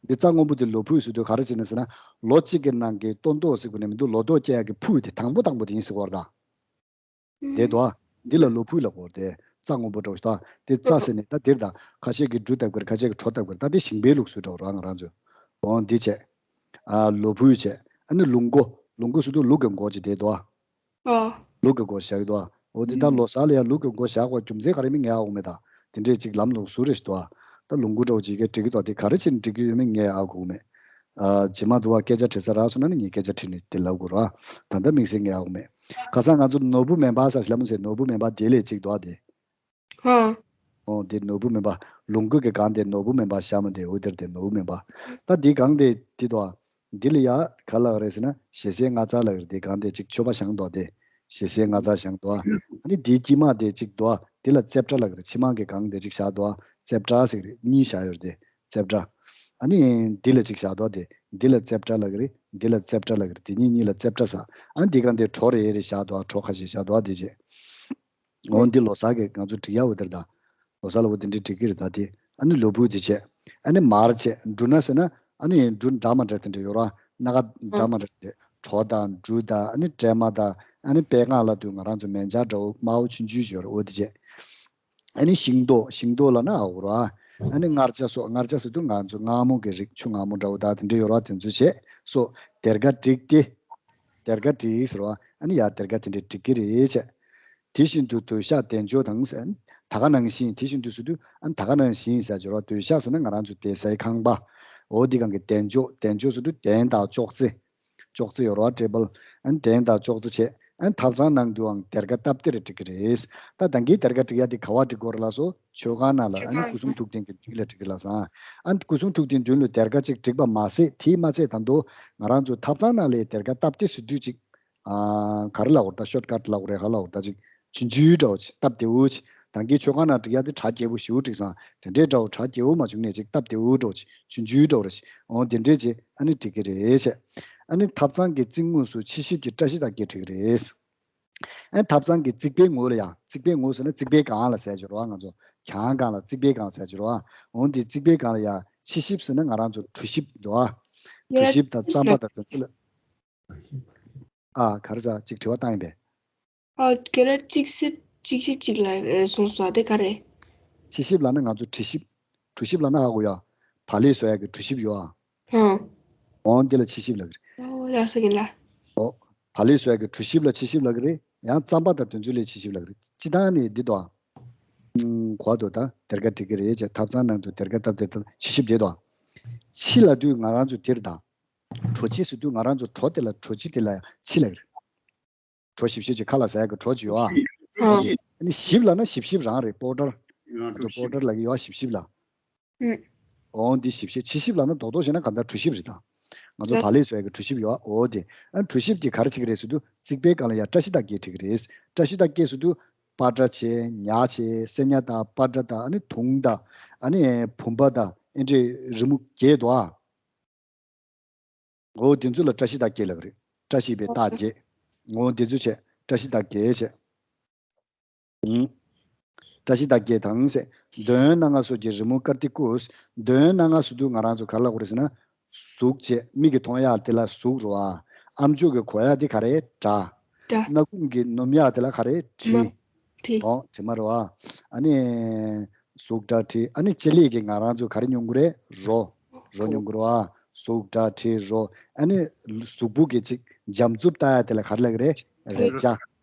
འདི་རྩྭ་སྔོན་པོ་དེ་ལོ་ཕུད་ཟེར་དུས་ག་རེ་བྱས་ནས་ཟེར་ན། ལོ་གཅིག་གི་ནང་གི་སྟོན་ཐོག་ཟེར་དགོས་ནི་མི་འདུག་ལོ་ཐོག་སྐྱེ་ཡག་གི་ཕུད་དེ་དང་པོ་དང་པོ་དེ་ཡིན་ཟེར་བ་རེད་ད། དེ་དོ། འདི་ལ་ལོ་ཕུད་ལབ་དགོས་རེད་དེ། རྩྭ་སྔོན་པོ་འདྲ་བོ་ཞིག་དོ། དེ་རྩྭ་ཟེར་ནས་ད་འདིར་ད་ཁ་ཤས་ཀྱིས་འབྲུ་བཏབ་ཀྱི་རེད། ཁ་ཤས་ཀྱིས་གྲོ་བཏབ་ཀྱི་རེད། ད་དེ་ཞིང་པའི་ལུགས་སྲོལ་འདྲ་བོ་རེད་ང་རང་ཚོའི། འོ་འདི་བྱས། ཨ་ལོ་ཕུད་བྱས། ཨ་ནི་ལུག་མགོ། ལུག་མགོ་ཟེར་དུས་ལུག་གི་མགོ་ཅིག་དེ་དོ། ཨ། ལུག་གི་མགོ་བཞག་གི་འདུག་ཨ། འོ་དེ་ད་ལོ་གསར་ལ་ཡང་ལུག་གི་མགོ་བཞག་དགོས་རྒྱུ་མཚན་ག་རེ་མིན་ངས་ཧ་གོ་མེད་ད། དེ་འདྲས་ཅིག་ལམ་ལུགས་སུ་རེད་ཞིག་འདུག་ཨ། ད་ལུག་མགོ་འདྲ་བོ་ཅིག་གིས་འགྲིག་གི་འདུག་དེ་ག་རེ་བྱས་ནས་འགྲིག་གི་ཡོད་མེད་ངས་ཧ་གོ་གི་མེད། ཨ་རྗེས་མ་དུ་བ་སྐད་ཆ་དྲི་ས་རག་སོང་ན་ནི་ངས་སྐད་ཆ་དྲིས་ནས་དེ་ལབ་དགོས་རེད་ཨ། ད་ལྟ་དམིགས་བསལ་ངས་ཧ་གོ་མེད། ཁ་སང་ང་ཚོ་ནོར་བུ་མེ་འབར་ཟེར་ཞིག་ལབ་མ་ཟེར། ནོར་བུ་མེ་འབར་དེ་ལས་ཅིག་འདུག་ཨ་དེ། ཧ། ཨོ་དེ་ནོར་བུ་མེ་འབར། ལུག་མགོ་གི་སྒང་དེ་ནོར་བུ་མེ་འབར་བཞག་མ་དེ། འོ་དེར་དེ་ནོར་བུ་མེ་འབར། ད་འདི་སྒང་དེ་དེ་དོ། འདི་ལ་ཡ་ག་ལབ་རེད་ཟེར་ན་ཞལ་ཟས་སྔ་ཚར་ལབ་རེད། དེ་སྒང་དེ་ཅིག་མཆོད་པ་བཞེངས་འདུག་དེ། ཞལ་ཟས་སྔ་ཚར་བཞེངས་འདུག་ཨ་ནི་དེའི་དཀྱིལ་མ་དེ་ཅིག་འདུག་དེ་ལ་རྩེབ་ཁྲ་ལབ་རེད། ཕྱེ་མར་གི་སྒང་དེ་ཅིག་བཞག་འདུག་རྩེབ་ཁྲ་ཟེར་གི་རེད། གཉིས་བཞག་ཡོད་རེད་དེ། རྩེབ་ཁྲ། ཨ་ནི་འདི་ལ་ཅིག་བཞག་འདུག་དེ། འདི་ལ་རྩེབ་ཁྲ་ལབ་གི་རེད། འདི་ལ་རྩེབ་ཁྲ་ལབ་གི་རེད། དེ་གཉིས་གཉིས་ལ་རྩེབ་ཁྲ་ཟེར། ཨ་ནི་འདི་སྒང་དེ་གྲོ་རེ་རེ་བཞག་འདུག་གྲོ་ཁ་ཤས་བཞག་འདུག་དེ་བྱས། འོ་འདི་ལོ་གསར་གྱི་ང་ཚོ་སྒྲིག་ཡག་འོ་དེར་ད། ལོ་གསར་ལ་འོ་དེ་འདྲའི་སྒྲིག་གི་རེད་ད་དེ། ཨ་ནི་ལོ་ཕུད་དེ་བྱས། ཨ་ནི་མར་བྱས། འབྲུ་སྣ་ཟེར་ན་ཨ་ནི་འབྲུ་འདྲ་མ་འདྲ་དེ་འདྲ་ཡོད་ར། སྣ་ཁ་འདྲ་མ་འདྲ་དེ། གྲོ་དང་འབྲུ་དང་ཨ་ནི་སྲན་མ་དང་ཨ་ནི་པད་ཁ་ལབ་དུས་ང་རང་ཚོ་མལ་ཆ་འདྲ་བོ་དམར་པོ་ཆུང་ཆུང་ཞིག་ཡོད་ར། འོ་དེ་བྱས། ཨ་ནི་ཤིང་ཏོག་ཤིང་ཏོག་ལབ་ན་ཨ་འོ་ར། ཨ་ནི་མངར་ཆ་སོགས། མངར་ཆ་ཟེར་དུས་ང་ཚོ་མངར་མོ་གི་རིགས་ཆུ་མངར་མོ་འདྲ་བོ་དང་དེ་འདྲ་ཡོད་ར། དེ་ཚོ་བྱས་སོགས་སྡེར་ཁ་བསྒྲིགས་ཏེ། སྡེར་ཁ་བསྒྲིགས་ཟེར་བ། ཨ་ནི་ཡར་སྡེར་ཁ་དེ་འདྲ་སྒྲིག་གི་རེད་བྱས། དེ་བཞིན་དུ་སྡོད་ཤག་དལ་འབྱོར་དང་ཟེར། ད་ག་ནང་བཞིན། དེ་བཞིན་དུ་ཟེར་དུས་ཨ་ནི་ད་ག་ནང་བཞིན་ཟེར་གྱི་རེད་བ། སྡོད་ཤག་ཟེར་ན་ང་རང་ཚོ་བསྡད་སའི་ཁང་པ། འོ་འདི་སྒང་གི་དལ་འབྱོར། དལ་འབྱོར་ཟེར་དུས་གདན་དང་ཅོག་ཙེ། ཅོག་ཙེ་ཡོད་རེད་བ། ཊེ་བལ། ཨ་ནི་གདན་དང་ཅོག་ཙེ་བྱས། ཨ་ནི་ཐབ་ཚང་ནང་དུའང་སྡེར་ཁ་སྟབས་བདེ་རེ་སྒྲིག་གི་རེད། ད་ད་གིན་སྡེར་ཁ་སྒྲིག་ཡ་དེ་ག་པར་སྒྲིག་དགོས་རེད་ལབ་སོང་། མཆོད་ཁང་ནང་ལ། ཨ་ནི་སྐུ་གསུང་ཐུགས་རྟེན་གྱི་མདུན་ལ་སྒྲིག་གི་ལབ་སོང་། ཨ་ནི་སྐུ་གསུང་ཐུགས་རྟེན་མདུན་ལ་སྡེར་ཁ་གཅིག་སྒྲིག་པ་མ་ཟད། དེས་མ་ཚད་ད་དུང་ང་རང་ཚོ་ཐབ་ཚང་ནང་ལ་སྡེར་ཁ་སྟབས་བདེ་ཟེར་དུས་ཅིག་ཨ། ག་རེ་ལབ་དགོས་རེད། ད་ཤོཊ་ཀཊ་ལབ་དགོས་རེད། ག་ལབ་དགོས་རེད། ད་ཅིག་ཆུང་ཆུང་འདྲ་བོ་ཅིག་སྟབས་བདེ་བོ་ཅིག་ད་གིན་མཆོད་ཁང་ནང་སྒྲིག་ཡ་དེ་གྲ་རྒྱས་པོ་ཞེ་པོ་སྒྲིག་སོང་། དེ་འདྲའི་འདྲ་བོ་གྲ་རྒྱས་པོ་མ་བྱུང་ནས་ཅིག་སྟབས་བདེ་བོ་འདྲ་བོ་ཅིག་ཆུང་ཆུང་འདྲ་བོ་རེད་ཅིག་འོ་དེ་འདྲས་ཅིག་ཨ་ནི་སྒྲིག་གི་རེད་བྱས། ཨ་ནི་ཐབ་ཚང་གི་རྩིག་ངོས་སུ་ཕྱི་ཞིབ་ཀྱི་བཀྲ་ཤིས་རྟགས་བརྒྱད་བྲིས་ཀྱི་རེད། ཨ་ནི་ཐབ་ཚང་གི་རྩིག་པའི་ངོས་ལ་ཡ། རྩིག་པའི་ངོས་ཟེར་ན་རྩིག་པའི་སྒང་ལ་ཟེར་གྱི་རེད་བ། ང་ཚོ་གྱང་སྒང་ལ་རྩིག་པའི་སྒང་ཟེར་གྱི་རེད་བ། འོ་དེ་རྩིག་པའི་སྒང་ལ་ཡ་ཕྱི་ཞིབ་ཟེར་ན་ང་རང་ཚོ་གྲུ་ཞིབ་འདུག་ཨ། གྲུ་ཞིབ་དང་རྩམ་པ་དང་དེ་ཚོ་ལ། ཨ། ག་རེ་ཟ། ཅིག་དྲི་བ་བཏང་ཡིན་པས། ཨ། ག་རེ། གཅིག་ཞིབ་གཅིག་ཞིབ་ཅིག་ལ་ཨེ་གསུངས་སོང་། དེ་ག་རེ། ཕྱི་ཞིབ་ལབ་ན་ང་ཚོ་གྲུ་ཞིབ། གྲུ་ཞིབ་ལབ་ན་ཧ་གོ་ཡ། བག་ལེབ་བཟོ་ཡ་གི་གྲུ་ཞིབ་ཡོད་ཨ། ཧང་། འོང་དེ་ལ་ཕྱི་ཞིབ་ལབ་གི་རེད། ཨོ་ལགས་སོ་རྒན་ལགས། ཨོ། བག་ལེབ་བཟོ་ཡ་གི་གྲུ་ཞིབ་ལ་ཕྱི་ཞིབ་ལབ་གི་རེད། ཡང་རྩམ་པ་དང་དེ་ཚོ་ལ་ཕྱི་ཞིབ་ལབ་གི་རེད། སྤྱིར་བཏང་ནི་འདི་དོ། ཨུམ། གོ་དོ། ད་སྡེར་ཁ་སྒྲིག་གི་རེད་ཅེས། ཐབ་ཚང་ནང་དུ་སྡེར་ཁ་སྟབས་བདེ་ཐབས་ཕྱི་ཞིབ་བསྡད་དོ། ཕྱི་ལབ་དུས་ང་རང་ཚོ་འདིར་དང་། གྲོ་ཕྱི་ཟེར་དུས་ང་རང་ཚོ་གྲོ་དེ་ལ། གྲོ་ཕྱི་དེ་ལ་ཕྱི་ལབ་གི་རེད། གྲོ་ཞིབ་ཞིབ་ཅིག་ཁ་ལ་ཟ་ཡག་གི་གྲོ་ཅིག་ཡོད་ཨ། ཨ་ནི་ཞིབ་ལབ་ན་ཞིབ་ཞིབ་རང་རེད། པའོ་ཌར། ཨ་ད་པའོ་ཌར་ལབ་ཀྱི་ཡོད་ཨ། ཞིབ་ཞིབ་ལ། ཨུམ། འོ་འདི་ཞིབ་ཞིབ། ཕྱི་ཞིབ་ལབ་ན་རྡོག་རྡོག་བཤད་ན་གང་ལྟར་གྲུ་ཞིབ་རེད་ད། ང་ཚོ་བག་ལེབ་བཟོ་ཡག་གི་གྲུ་ཞིབ་ཡོད་ཨ། འོ་དེ། ཨ་གྲུ་ཞིབ་དེ་ག་རེ་བྱེད་ཀྱི་རེད་ཟེར་དུས་རྩིག་པའི་སྒང་ལ་ཡ་བཀྲ་ཤིས་རྟགས་བརྒྱད་བྲིས་ཀྱི་རེད། བཀྲ་ཤིས་རྟགས་བརྒྱད་ཟེར་དུས་པ་ཏྲ་བྱས། ཉ་བྱས། སེ་ཉ་དང་པ་ཏྲ་དང་། ཨ་ནི་དུང་དང་། ཨ་ནི་བུམ་པ་དང་། ཨེ་འདྲས་རི་མོ་བརྒྱད་འདུག་ཨ། འོ་དེ་ཚོ་ལ་བཀྲ་ཤིས་རྟགས་བརྒྱད་ལབ་རེད། བཀྲ་ཤིས་པའི་རྟགས་བརྒྱད། འོ་དེ་ཚོ་བྱས། བཀྲ་ཤིས་རྟགས་བརྒྱད་བྱས། ཨུམ། བཀྲ་ཤིས་རྟགས་བརྒྱད་དང་ཟེར། འདོད་ཡོན་སྣ་ལྔ་སོགས་ཀྱི་རི་མོ་དཀར་ཐིག་བཀོད། འདོད་ཡོན་སྣ་ལྔ་ཟེར་དུས་ང་རང་ཚོ་ག་རེ་ལབ་དགོས་རེད་ཟེར་ན། གཟུགས་བྱས། མིག་གིས་མཐོང་ཡག་དེ་ལ་གཟུགས་རེད་བ། ཨ་མཆོག་གིས་གོ་ཡག་དེ་ག་རེ། སྒྲ། སྒྲ། སྣ་ཁུང་གིས་སྣོམ་ཡག་དེ་ལ་ག་རེ། དྲི། དྲི། འོ་དྲི་མ་རེད་བ། ཨ་ནི། གཟུགས་སྒྲ་དྲི། ཨ་ནི་ལྕེ་ལེགས་ཀྱིས་ང་རང་ཚོ་ག་རེ་མྱོང་གི་རེད། རོ། རོ་མྱོང་གི་རེད་བ། གཟུགས་སྒྲ་དྲི་རོ། ཨ་ནི་གཟུགས་པོ་གི་ཅིག་འཇམ་རྩུབ་ལྟ་ཡ་དེ་ལ་ག་རེ་ལབ་ཀྱི་རེད། རེག་བྱ།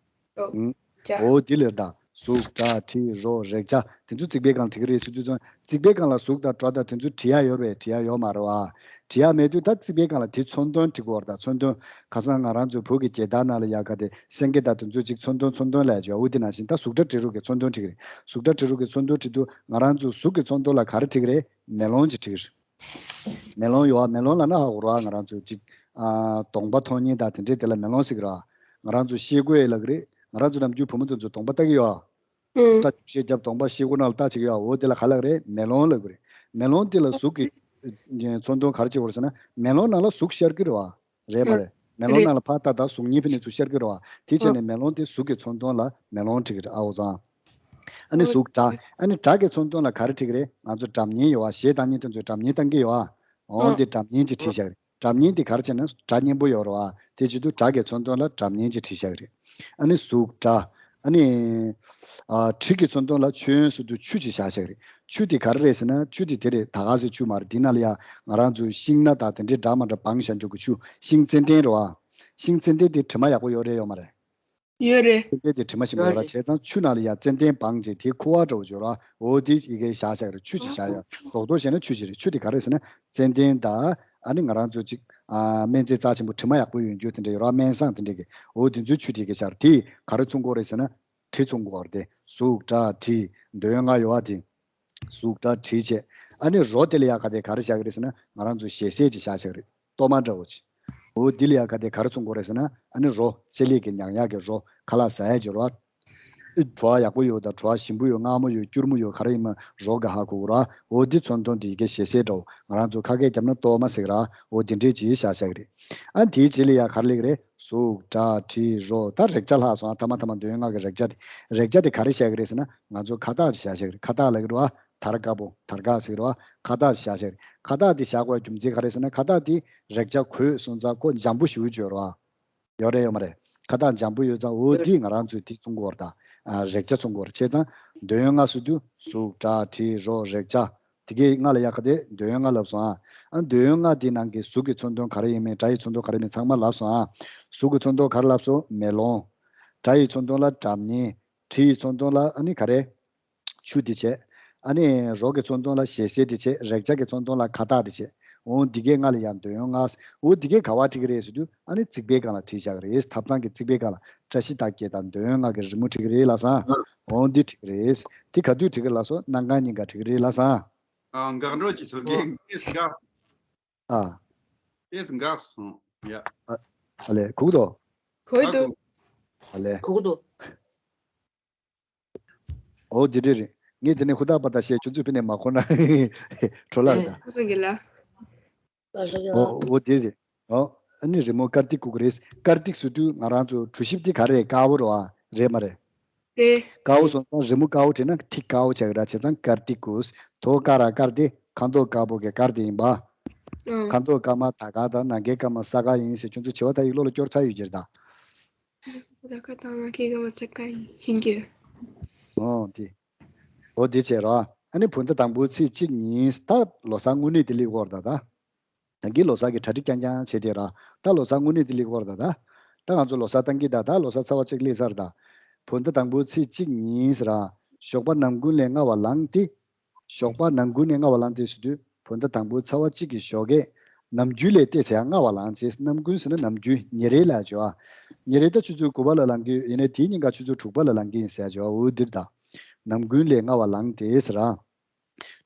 ཨོ། ཨུམ། བྱ། ཨོ་དེ་ལ་ད་གཟུགས་སྒྲ་དྲི་རོ་རེག་བྱ་དེ་ཚོ་རྩིག་པའི་སྒང་ལ་བྲིས་ཀྱི་རེད་ཟེར་དུས་ཙང་རྩིག་པའི་སྒང་ལ་གཟུགས་དང་སྒྲ་དང་དེ་ཚོ་བྲི་ཡ་ཡོད་རེད། བྲི་ཡ་ཡོད་མ་རེད་བ། བྲི་ཡ་མེད་དུས་ད་རྩིག་པའི་སྒང་ལ་དེ་མཚོན་དོན་བྲི་དགོས་རེད། ད་མཚོན་དོན་ཁ་སང་ང་རང་ཚོའི་བོད་ཀྱི་རྒྱལ་དར་ནང་ལ་ཡ་ག་དེ་སེང་གེ་དང་དེ་ཚོ་ཅིག་མཚོན་དོན་མཚོན་དོན་ལབ་ཀྱི་ཡོད། འོ་དེ་ནང་བཞིན་ད་གཟུགས་སྒྲ་དྲི་རོ་གི་མཚོན་དོན་བྲི་གི་རེད། གཟུགས་སྒྲ་དྲི་རོ་གི་མཚོན་དོན་བྲི་དུས་ང་རང་ཚོ་གཟུགས་ཀྱི་མཚོན་དོན་ལ་ག་རེ་བྲི་གི་རེད། མེ་ལོང་ཅིག་བྲི་གི་རེད། མེ་ལོང་ཡོད་ཨ། མེ་ལོང་ལབ་ན་ཧ་གོ་ར། ང་རང་ཚོ་ཅིག་ཨ་གདོང་པ་མཐོང་མཁན་དང་དེ་འདྲས་དེ་ལ་མེ་ལོང་ཟེར་གི་ར། ང་རང་ཚོ་ཤེལ་སྒོ་ཡི་ལབ་གི་རེད། ང་རང་ཚོ་ནམ་རྒྱུན་བུ་མོ་དེ་ཚོ་གདོང་པ་ལྟ་གི་ཡོད་ཨ། ཨུམ། སྐྲ་ཤད་རྒྱབ་གདོང་པ་ཤེལ་སྒོ་ནང་ལ་ལྟ་བྱེད་ཀྱི་ཡོད་ཨ། འོ་དེ་ལ་ག་ལབ་གི་རེད། མེ་ལོང་ལབ་གི་རེད། མེ་ལོང་དེ་ལ་གཟུགས་ཀྱི་མཚོན་དོན་ག་རེ་བྱེད་དགོས་རེད་ཟེར་ན་མེ་ལོང་ནང་ལ་གཟུགས་ཤར་གི་རེད་བ། རེད་མ་རེད། མེ་ལོང་རེད། ནང་ལ་ཕར་ལྟ་ད་གཟུགས་བརྙན་ཕུད་ནས་ཚུར་ཤར་གི་རེད་བ། དེ་བྱས་ནས་མེ་ལོང་དེ་གཟུགས་ཀྱི་མཚོན་དོན་ལ་མེ་ལོང་བྲིས་གི་རེད་ཨ། འོ་ཙང་། ཨ་ནི་གཟུགས་སྒྲ། ཨ་ནི་སྒྲ་གི་མཚོན་དོན་ལ་ག་རེ་བྲིས་གི་རེད། ང་ཚོ་སྒྲ་བརྙན་ཡོད་བ། གཞས་བཏང་མཁན་དེ་ཚོས་སྒྲ་བརྙན་བཏང་གི་ཡོད་བ། འོ་འདི་སྒྲ་བརྙན་ཅིག་བྲིས་བཞག་གི་རེད། སྒྲ་བརྙན་དེ་ག་རེ་བྱས་ན་སྒྲ་སྙན་པོ་ཡོད་རེད་བ། དེ་བྱེད་དུས་སྒྲ་གི་མཚོན་དོན་ལ་སྒྲ་བརྙན་ཅིག་བྲིས་བཞག་གི་རེད། ཨ་ནི་གཟུགས་སྒྲ། ཨ་ནི། ཨ་དྲི་གི་མཚོན་དོན་ལ་མཆོད་ཡོན་ཟེར་དུས་ཆུ་ཅིག་བཞག་བཞག་གི་རེད། ཆུ་དེ་ག་རེ་རེད་ཟེར་ན་ཆུ་དེ་དེ་རེད། ད་ག་ཟེ་ཆུ་མ་རེད། འདི་ནང་ལ་ཡ་ང་རང་ཚོའི་ཤིང་སྣ་དང་དེ་འདྲའི་འདྲ་མ་འདྲ་སྦངས་བཞག་འཇོག་གི་ཆུ། ཤིང་ཙན་དན་རེད་བ། ཤིང་ཙན་དན་དེ་དྲི་མ་ཡག་པོ་ཡོད་རེད་ཡོད་མ་རེད། ཡོད་རེད། ཙན་དན་དེ་དྲི་མ་ཞིམ་པོ་ཡོད་ར། བྱས་ཙང་ཆུ་ནང་ལ་ཡ་ཙན་དན་སྦངས་རྗེས་དེ་ཁུ་བ་འདྲ་བོ་ཅིག་ཡོད་ར། འོ་དེ་ཡི་གེ་བཞག་བཞག་རེད། ཆུ་ཅིག་བཞག་ཡ། རྡོག་རྡོག་བྱས་ན་ཆུ་ཅིག་རེད། ཆུ་དེ་ག་རེ་ཟེར་ན་ཙན་དན་དང་ཨ་ནི་ང་རང་ཚོ་ཅིག་ཨ་སྨན་རྫས་རྩ་ཆེན་པོ་དྲི་མ་ཡག་པོ་ཡོད་རྒྱུ་དེ་འདྲ་ཡོད་ར། སྨན་བཟང་དེ་འདྲ་གི། འོ་དེ་ཚོའི་ཆུ་དེ་གི་བཞག་རེད། དེ་ག་རེ་མཚོན་གྱི་ཡོད་རེད་ཟེར་ན་དྲི་མཚོན་གྱི་ཡོད་རེད་དེ། གཟུགས་སྒྲ་དྲི་འདོད་ཡོན་ལྔ་ཡོད་ཨ་དེ། གཟུགས་སྒྲ་དྲི་བཅས། ཨ་ནི་རོ་དེ་ལ་ཡ་ག་དེ་ག་རེ་བཞག་གི་རེད་ཟེར་ན་ང་རང་ཚོ་ཞལ་ཟས་ཅིག་བཞག་བཞག་རེད། གཏོར་མ་འདྲ་བོ་ཅིག་འོ་འདི་ལ་ཡ་ག་དེ་ག་རེ་མཚོན་གྱི་ཡོད་རེད་ཟེར་ན་ཨ་ནི་རོ་ཚེ་ལས་ཀྱི་མྱང་ཡག་གི་རོ་ཁ་ལག་ཟ་ཡ་ཅིག་རོ། བྲོ་བ་ཡག་པོ་ཡོད་དང་བྲོ་བ་ཞིམ་པོ་ཡོད་མངར་མོ་ཡོད་སྐྱུར་མོ་ཡོད་ག་རེ་ཡིན་མ་རོ་ག་ཧ་གོ་གི་རོ། འོ་འདི་མཚོན་དོན་དེ་ཡི་གེ་ཞལ་ཟས་འདྲ་བོ། ང་རང་ཚོ་ཁ་སྐད་རྒྱབ་ན་གཏོར་མ་ཟེར་གི་ར། འོ་འདི་འདྲས་ཅིག་བཞག་བཞག་གི་རེད། ཨ་དེའི་རྗེས་ལ་ཡ་ག་རེ་སླེབས་ཀྱི་རེད། གཟུགས་སྒྲ་དྲི་རོ། ད་རེག་བྱ་ལྷག་སོང་ཨ། ཐ་མ་ཐ་མ་འདོད་ཡོན་ལྔ་གི་རེག་བྱ་དེ། རེག་བྱ་དེ་ག་རེ་བཞག་གི་རེད་ཟེར་ན་ང་ཚོ་ཁ་བཏགས་ཅིག་བཞག་བཞག་གི་རེད། ཁ་བཏགས་ལབ་ཀྱི་རེད་བ། དར་དཀར་པོ་དར་དཀར་ཟེར་གྱི་རེད་བ། ཁ་བཏགས་ཅིག་བཞག་བཞག་གི་རེད། ཁ་བཏགས་དེ་བཞག་དགོས་རྒྱུ་མཚན་ག་རེ་ཟེར་ན་ཁ་བཏགས་དེ་རེག་བྱ་གོས་སོང་ཙང་ཁོ་འཇམ་པོ་ཞེ་པོ་ཅིག་ཡོད་རེད་བ། ཡོད་རེད་ཡོད་མ་རེད། ཁ་བཏགས་འཇམ་པོ་ཡོད་ཙང་འོ་དེ་ང་རང་ཚོས་དེ་མཚོན་གྱི་ཡོད་རེད་ད། ཨ་རེག་བྱ་མཚོན་གྱི་ཡོད་རེད། བྱས་ཙང་འདོད་ཡོན་ལྔ་ཟེར་དུས་གཟུགས་སྒྲ་དྲི་རོ་རེག་བྱ། དེ་གའི་ལྔ་ལ་ཡ་ག་དེ་འདོད་ཡོན་ལྔ་ལབ་སོང་ཨ། ཨ་འདོད་ཡོན་ལྔ་དེའི་ནང་གི་གཟུགས་ཀྱི་མཚོན་དོན་ག་རེ་ཡིན་མིན་སྒྲ་ཡི་མཚོན་དོན་ག་རེ་ཡིན་མིན་ཚང་མ་ལབ་སོང་ཨ། གཟུགས་ཀྱི་མཚོན་དོན་ག་རེ་ལབ་སོང་མེ་ལོང་། སྒྲ་ཡི་མཚོན་དོན་ལ་སྒྲ་སྙན། དྲི་ཡི་མཚོན་དོན་ལ་ཨ་ནི་ག་རེ། ཆུ་དེ་བྱས། ཨ་ནི་རོ་གི་མཚོན་དོན་ལ་ཞལ་ཟས་དེ་བྱས། རེག་བྱ་གི་མཚོན་དོན་ལ་ཁ་བཏགས་དེ་བྱས། འོ་འདི་གའི་ལྔ་ལ་ཡང་འདོད་ཡོན་ལྔ། འོ་འདི་གའི་ག་བ་བྲིས་ཀྱི་རེད་ཟེར་དུས་ཨ་ནི་རྩིག་པའི་སྒང་ལ་བྲིས་བཞག་གི་རེད། ཐབ་ཚང་གི་རྩིག་པའི་སྒང་ལ་བཀྲ་ཤིས་རྟགས་བརྒྱད་དང་འདོད་ཡོན་ལྔ་གི་རི་མོ་བྲིས་ཀྱི་རེད་ལགས་སོ། འོ་འདི་བྲིས་ཀྱི་རེད། དེ་ག་དུས་བྲིས་ཀྱི་ལགས་སོ། གནམ་གང་ཉིན་ག་བྲིས་ཀྱི་རེད་ལགས་སོ། ཨ་འགག་འགྲོ་ཅིག་བཟོ་གི་ཨེ་འགག་ཨ། ཨེ་འགག་སོང་ཡ། ཨ་ལས་གུག་དོ། གོ་ཡི་འདུག་ཨ་ལས། གུག་དོ། ཨོ་དེ་འདྲ་རེད། ངས་དེ་ནས་ཧུར་ཐག་པ་ད་བཤད་ཁྱོད་ཚོས་ཕི་ནས་མ་གོ་ན་བྲོ་ལ་རེད་ད། ཨོ་སོང་གི་ལ། ཨོ་ཨོ་དེ་རེད། ཨོ་ཨ་ནི་རི་མོ་ཀར་ཏིག་གུག་རེད། ཀར་ཏིག་ཟེར་དུས་ང་རང་ཚོ་གྲོ་ཞིབ་དེ་ག་རེ་དཀར་པོ་རེད་བ། རེད་མ་རེད། རེད། དཀར་པོ་སོང་ཙང་རི་མོ་དཀར་པོ་བྲིས་ན་ཐིག་དཀར་པོ་ཆགས་ཀྱི་རེད། བྱས་ཙང་ཀར་ཏིག་གུག་དོ་ཀ་ར་དཀར་དེ་ཁ་དོག་དཀར་པོ་གི་དཀར་དེ་ཡིན་པ། ཨང་། ཁ་དོག་དཀར་མ་དར་དཀར་དང་ནམ་མཁའི་སྐར་མ་ས་དཀར་ཡིན་ཟེར། ཁྱོད་ཚོ་བྱེད་པ་ད་ཡིག་ལོག་ལ་སྐྱོར་ཚར་ཡོད་ཀྱི་རེད་ད། ད་ཁ་དང་ང་ཁྱེད་ཀ་མ་ཚ་ཀ་ཡིན་གྱི། ཨོ་དེ། ཨོ་དེ་བྱས་ར། ཨ་ནི་བོད་ཟླ་དང་པོའི་ཚེས་གཅིག་ཉིན་ད་ལོ་གསར་དངོས་གནས་དེ་སླེབས་ཀྱི་ཡོད་རེད་ད། ད་གིན་ལོ་གསར་གྱི་གྲ་སྒྲིག་རྐྱང་རྐྱང་བྱས་ཏེ་ར། ད་ལོ་གསར་དངོས་གནས་དེ་སླེབས་ཀྱི་ཡོད་རེད་ད། ད་ང་ཚོ་ལོ་གསར་བཏང་གི་ད། ད་ལོ་གསར་ཚར་བ་གཅིག་སླེབས་ཚར་ད། བོད་ཟླ་དང་པོའི་ཚེས་གཅིག་ཉིན་ར། ཞོགས་པ་ནམ་རྒྱུན་ལས་སྔ་བ་ལངས་ཏེ། ཞོགས་པ་ནམ་རྒྱུན་ནས་སྔ་བ་ལངས་ཏེ་ཟེར་དུས་བོད་ཟླ་དང་པོའི་ཚེས་པ་གཅིག་གི་ཞོགས་ཀས། ནམ་རྒྱུན་ལས་ཏོག་ཙམ་སྔ་བ་ལངས་བྱས། ནམ་རྒྱུན་ཟེར་ན་ནམ་རྒྱུན་ཉིན་རེ་ལ་བྱས་པ། ཉིན་རེ་ད་ཆུ་ཚོད་དགུ་པ་ལ་ལངས་ཀྱི་ཡོད་ན་དེའི་ཉིན་ག་ཆུ་ཚོད་དྲུག་པ་ལ་ལངས་ཀྱི་ཡིན་ཟེར་བྱས་པ། འོ་འདིར་ད། ནམ་རྒྱུན་ལས་སྔ་བ་ལངས་ཏེ་ཟེར་ར།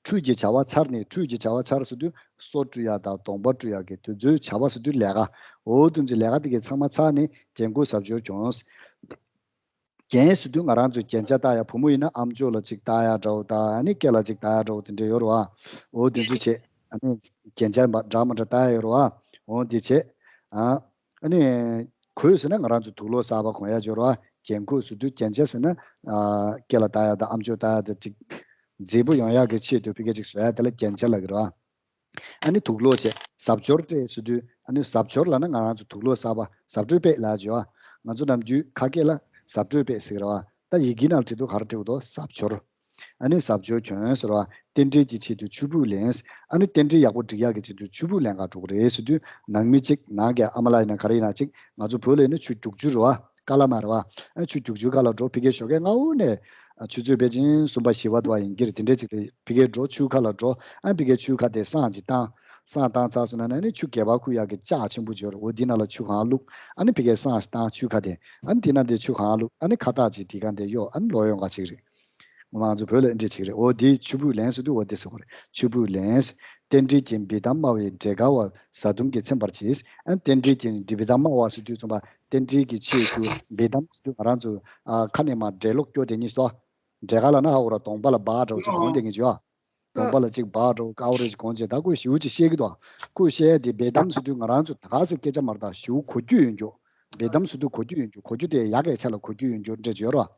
ཁྲུས་ཀྱི་བྱ་བ་ཚར་ནས། ཁྲུས་ཀྱི་བྱ་བ་ཚར་ཟེར་དུས་སོ་བཀྲུ་ཡ་དང་གདོང་པ་བཀྲུ་ཡ་གི་དུས་ཚོད་བྱ་བ་ཟེར་དུས་ལས་ཀ། འོ་དུས་ཚོད་ལས་ཀ་དེ་གའི་ཚང་མ་ཚར་ནས་རྒྱན་གོས་གཟབ་མཆོར་གྱོན། རྒྱན་ཟེར་དུས་ང་རང་ཚོས་རྒྱན་ཆ་བཏགས་ཡ། བུ་མོ་ཡིན་ན་ཨམ་ཅོག་ལ་ཅིག་བཏགས་ཡ་འདྲ་བོ་དང་། ཨ་ནི་སྐེ་ལ་ཅིག་བཏགས་ཡ་འདྲ་བོ་དེ་འདྲ་ཡོད་རེད་བ། འོ་དེ་ཚོ་བྱས། ཨ་ནི་རྒྱན་ཆ་མ་འདྲ་མ་འདྲ་བཏགས་ཡ་ཡོད་རེད་བ། འོ་དེ་བྱས། ཨ་ཨ་ནི་གོས་ཟེར་ན་ང་རང་ཚོ་དུག་ལོག་གསར་པ་གོན་ཡ་ཡོད་རེད་བ། རྒྱན་གོས་ཟེར་དུས། རྒྱན་ཆ་ཟེར་ན་ཨ་སྐེ་ལ་བཏགས་ཡ་དང་ཨམ་ཅོག་བཏགས་ཡ་དང་ཅིག་མཛེས་པོ་ཡོང་ཡག་གི་ཆེད་དུ་ཕ་གི་ཅིག་བཟོ་ཡ་དེ་ལ་རྒྱན་ཆ་ལབ་ཀྱི་རེད་བ། ཨ་ནི་དུག་ལོག་བྱས། གཟབ་མཆོར་སྤྲས་ཟེར་དུས། ཨ་ནི་གཟབ་མཆོར་ལབ་ན་ང་རང་ཚོ་དུག་ལོག་གསར་པ་གཟབ་སྤྲོས་པས་ལབ་ཀྱི་ཡོད། ང་ཚོ་ནམ་རྒྱུན་ཁ་སྐད་ལ་གཟབ་སྤྲོས་པས་ཟེར་གྱི་རེད་བ། ད་ཡི་གེ་ནང་བྲིས་དུས་ག་རེ་བྲིས་འདུག་གཟབ་མཆོར། ཨ་ནི་གཟབ་མཆོར་གྱོན་ཟེར་བ། རྟེན་འབྲེལ་གྱི་ཆེད་དུ་ཆུ་སྦུག་ལེན། ཨ་ནི་རྟེན་འབྲེལ་ཡག་པོ་སྒྲིག་ཡག་གི་ཆེད་དུ་ཆུ་སྦུག་ལེན་ག་འགྲོ་གི་རེད་ཟེར་དུས། ནང་མི་གཅིག་ནང་གི་ཨ་མ་ལགས་ཡིན་ན་ག་རེ་ཡིན་ན་གཅིག་ང་ཚོ་བོད་ལ་ཡིན་ན་ཆུ་རྒྱུག་ཆུ་རེད་བ། ཀ་ལ་མ་རེད་བ། ཨ་ཆུ་རྒྱུག་ཆུ་ཁ་ལ་འགྲོ། ཕ་གིའི་ཞོགས་ཀས་སྔ་པོ་ནས་ཨ་ཆུ་ཚོད་ཕལ་ཆེར་གསུམ་པ་བཞི་པ་འདྲ་བ་ཡིན་གྱི་རེད། དེ་འདྲས་ཅིག་རེད། ཕ་གིར་འགྲོ། ཆུ་ཁ་ལ་འགྲོ། ཨ་ཕ་གིའི་ཆུ་ཁ་དེ་བསང་ཅིག་བཏང་། བསང་བཏང་ཚར་སོང་ན་ནི་ཆུ་སྒལ་པར་ཁུར་ཡག་གི་ལྕགས་ཆེན་པོ་ཅིག་ཡོད་རེད། འོ་དེ་ནང་ལ་ཆུ་གང་བླུགས། ཨ་ནི་ཕ་གིར་བསང་ཞིག་བཏང་། ཆུ་ཁ་དེ། ཨ་ནི་དེ་ནང་དེ་ཆུ་གང་བླུགས། ཨ་ནི་ཁ་བཏགས་ཅིག་དེ་ག་དེ་གཡོགས། ཨ་ནི་ལོག་ཡོང་ག་ཅིག་རེད། ང་ཚོ་བོད་ལ་ཨེ་འདྲས་ཅིག་རེད། འོ་དེ་ཆུ་སྦུག་ལེན་ཟེར་དུས་འོ་དེ་ཟེར་དགོས་རེད། ཆུ་སྦུག་ལེན། རྟེན་འབྲེལ་གྱི་འབེལ་གཏམ་སྨྲ་བའི་འབྲས་དཀར་བ་བཟའ་བཏུང་གིས་ཚིམ་པར་གྱིས། ཨ་རྟེན་འབྲེལ་གྱི་འབེལ་གཏམ་སྨྲ་བ་ཟེར་དུས་ཙམ་པ་རྟེན་འབྲེལ་གྱི་ཆེད་དུ་འབེལ་གཏམ་ཟེར་དུས་ང་རང་ཚོ་ཨ་ཁ་ནས་མར་འགྲེལ་ལོག་སྐྱོར་དེ་གཉིས་སོ། འབྲས་དཀར་ལབ་ན་ཧ་གོ་ར། གདོང་པ་ལ་འབག་འདྲ་བོ་ཅིག་གོན་དེ་གཉིས་ཅོ། གདོང་པ་ལ་ཅིག་འབག་འདྲ་བོ་དཀར་པོ་རེ་ཅིག་གོན་བྱས། ད་ཁོས་ཞེ་པོ་ཅིག་བཤད་ཀྱི་འདུག་ཁོས་བཤད་ཡ་དེ་འབེལ་གཏམ་ཟེར་དུས་ང་རང་ཚོ་ད་ག་ཟེ་སྐད་ཆ་མ་རེད་ད། ཞེ་པོ་གོ་རྒྱུ་ཡོད་རྒྱུ། འབེལ་གཏམ་ཟེར་དུས་གོ་རྒྱུ་ཡོད་རྒྱུ། གོ་རྒྱུ་དེ་ཡག་གི་ཆ་ལ་གོ་རྒྱུ་ཡོད་རྒྱུ་འདྲ་ཅིག་ཡོད་རེད་བ།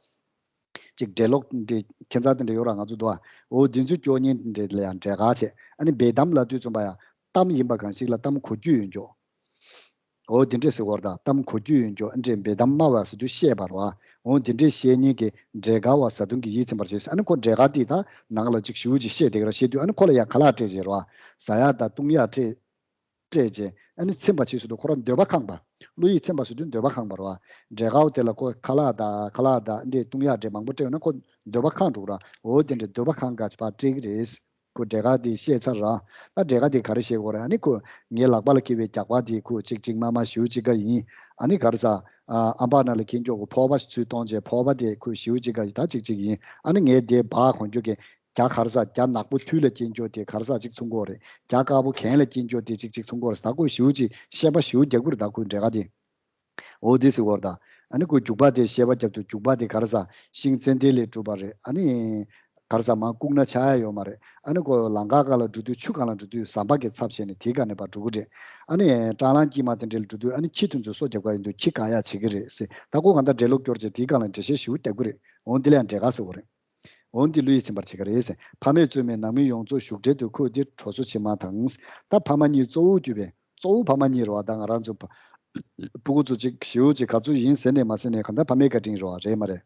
ཅིག་འགྲེལ་ལོག་འདི་ཁྱད་མཚར་དེ་འདྲ་ཡོད་ར། ང་ཚོ་འདུག་ཨ། འོ་འདི་ཚོ་སྐྱོར་མཁན་འདི་འདྲ་ལ་ཡང་འབྲས་དཀར་བྱས། ཨ་ནི་འབེལ་གཏམ་ལབ་དུས་ཙམ་པ་ཡང་གཏམ་ཡིན་པ་གང་ཞིག་ལ་གཏམ་གོ་རྒྱུ་ཡོད་རྒྱུ། འོ་འདི་འདྲས་ཟེར་བ་རེད་ད། གཏམ་གོ་རྒྱུ་ཡོད་རྒྱུ། ཨ་འདྲས་འབེལ་གཏམ་སྨྲ་བ་ཟེར་དུས་བཤད་པ་རེད་བ། འོ་འདི་འདྲས་བཤད་མཁན་གྱི་འབྲས་དཀར་བ་བཟའ་བཏུང་གིས་ཡིད་ཚིམ་པར་བྱས། ཨ་ནི་ཁོ་འབྲས་དཀར་དེ་ད་ནང་ལ་ཅིག་ཞེ་པོ་ཅིག་བཤད་བསྡད་ཀྱི་ར། བཤད་དུས་ཨ་ནི་ཁོ་ལ་ཡང་ཁ་ལག་སྤྲད་བྱས་རེད་བ། ཟ་ཡག་དང་བཏུང་ཡག་སྤྲད། སྤྲད་རྗེས་ཨ་ནི་ཚིམ་པ་བྱས་ཟེར་དུས་ཁོ་རང་འདོད་པ་ཁེངས་པ། བློ་ཡིད་ཚིམ་པ་ཟེར་དུས་འདོད་པ་ཁེངས་པ་རེད་བ། འབྲས་དཀར་པོ་དེ་ལ་ཁོ་ཁ་ལག་དང་ཁ་ལག་དང་འདྲས་བཏུང་ཡག་འདྲས་མང་པོ་སྤྲད་ཡོང་ན་ཁོ་འདོད་པ་ཁེངས་འགྲོ་གི་ར། འོ་དེ་འདྲས་འདོད་པ་ཁེངས་ག་ཅིག་ཕར་སྤྲད་ཀྱི་རེད། ཁོ་འབྲས་དཀར་དེ་བཤད་ཚར་ར། ད་འབྲས་དཀར་དེ་ག་རེ་བཤད་ཀྱི་ཡོད་རེད། ཨ་ནི་ཁོ་ངའི་ལག་པ་ལ་འཁེལ་བའི་རྒྱགས་པ་དེ་ཁོ་ཅིག་ཅིག་དམར་དམར་ཞེ་པོ་ཅིག་ག་ཡིན། ཨ་ནི་ག་རེ་ཟ། ཨ་ཨམ་ཕག་ནང་ལ་འཁེལ་འགྱོ་གི་ཕོར་པ་ཞིག་ཚུར་གཏོང་བྱས། ཕོར་པ་དེ་ཁོ་ཞེ་པོ་ཅིག་ག་ཡིན། ད་ཅིག་ཅིག་ཡིན། ཨ་ནི་ངས་དེ་འབག་གོན་རྒྱུ་གི་རྒྱ་གར་ས་རྒྱ་ནག་པོ་ཐུལ་ལ་སྐྱེས་འགྱོ་དེ་གར་ས་གཅིག་ཚུན་གོ་རེད། རྒྱ་དཀར་པོ་གན་ལ་སྐྱེས་འགྱོ་དེ་གཅིག་གཅིག་ཚུན་གོ་རེད། ད་ཁོས་ཞེ་པོ་ཅིག་བཤད་པ་ཞེ་པོ་རྒྱག་གི་རེད། ད་ཁོའི་འབྲས་དཀར་དེ། འོ་དེ་ཟེར་གོ་རེད་ད། ཨ་ནི་ཁོས་རྒྱུག་པ་དེ་བཤད་པ་རྒྱབ་དུས་རྒྱུག་པ་དེ་གར་ས་ཤིང་ཙན་དན་ལས་གྲུབ་པ་རེད། ཨ་ནི་གར་ས་མར་བཀུག་ན་ཆག་ཡ་ཡོད་མ་རེད། ཨ་ནི་ཁོ་ལམ་ཁ་སྒང་ལ་འགྲོ་དུས་ཆུ་སྒང་ལ་འགྲོ་དུས་ཟམ་པ་གི་ཚབ་བྱས་ནས་དེའི་སྒང་ནས་ཕར་འགྲོ་གི་རེད། ཨ་ནི་སྲང་ལམ་དཀྱིལ་མ་དེ་འདྲ་ལ་འགྲོ་དུས་ཨ་ནི་ཁྱི་དེ་ཚོ་སོ་རྒྱབ་ག་ཡིན་དུས་ཁྱི་གང་ཡག་བྱེད་ཀྱི་རེད་ཟེར། ད་ཁོ་གང་ལྟར་འགྲེལ་ལོག་སྐྱོར་བྱས་དེའི་སྒང་ལ་འགྲེལ་བཤད་ཞེ་པོ་རྒྱག་གི་རེད། འོ་འདི་ལ་ཡང་འབྲས་དཀར་ཟེར་གོ་རེད། འོ་འདི་བློ་ཡིད་ཚིམ་པར་བྱེད་ཀྱི་རེད་ཟེར། ཕ་མས་བཙུན་མའི་ནང་མི་ཡོངས་རྫོགས་བཞུགས་གྲལ་དུ་ཁོས་འདིར་གྲོ་སོ་བྱེད་མ་དང་། ད་ཕ་མ་གཉིས་གཙོ་བོ་གྱུར་པའི་གཙོ་བོ་ཕ་མ་གཉིས་རེད་བ། ད་ང་རང་ཚོ་ཕ་སྤུ་གུ་ཚོ་ཅིག་ཞེ་པོ་ཅིག་ག་ཚོད་ཡིན་ཟེར་ནས་མ་ཟེར་ནས་གང་ལྟར་ཕ་མའི་བཀའ་དྲིན་རེད་བ། རེད་མ་རེད།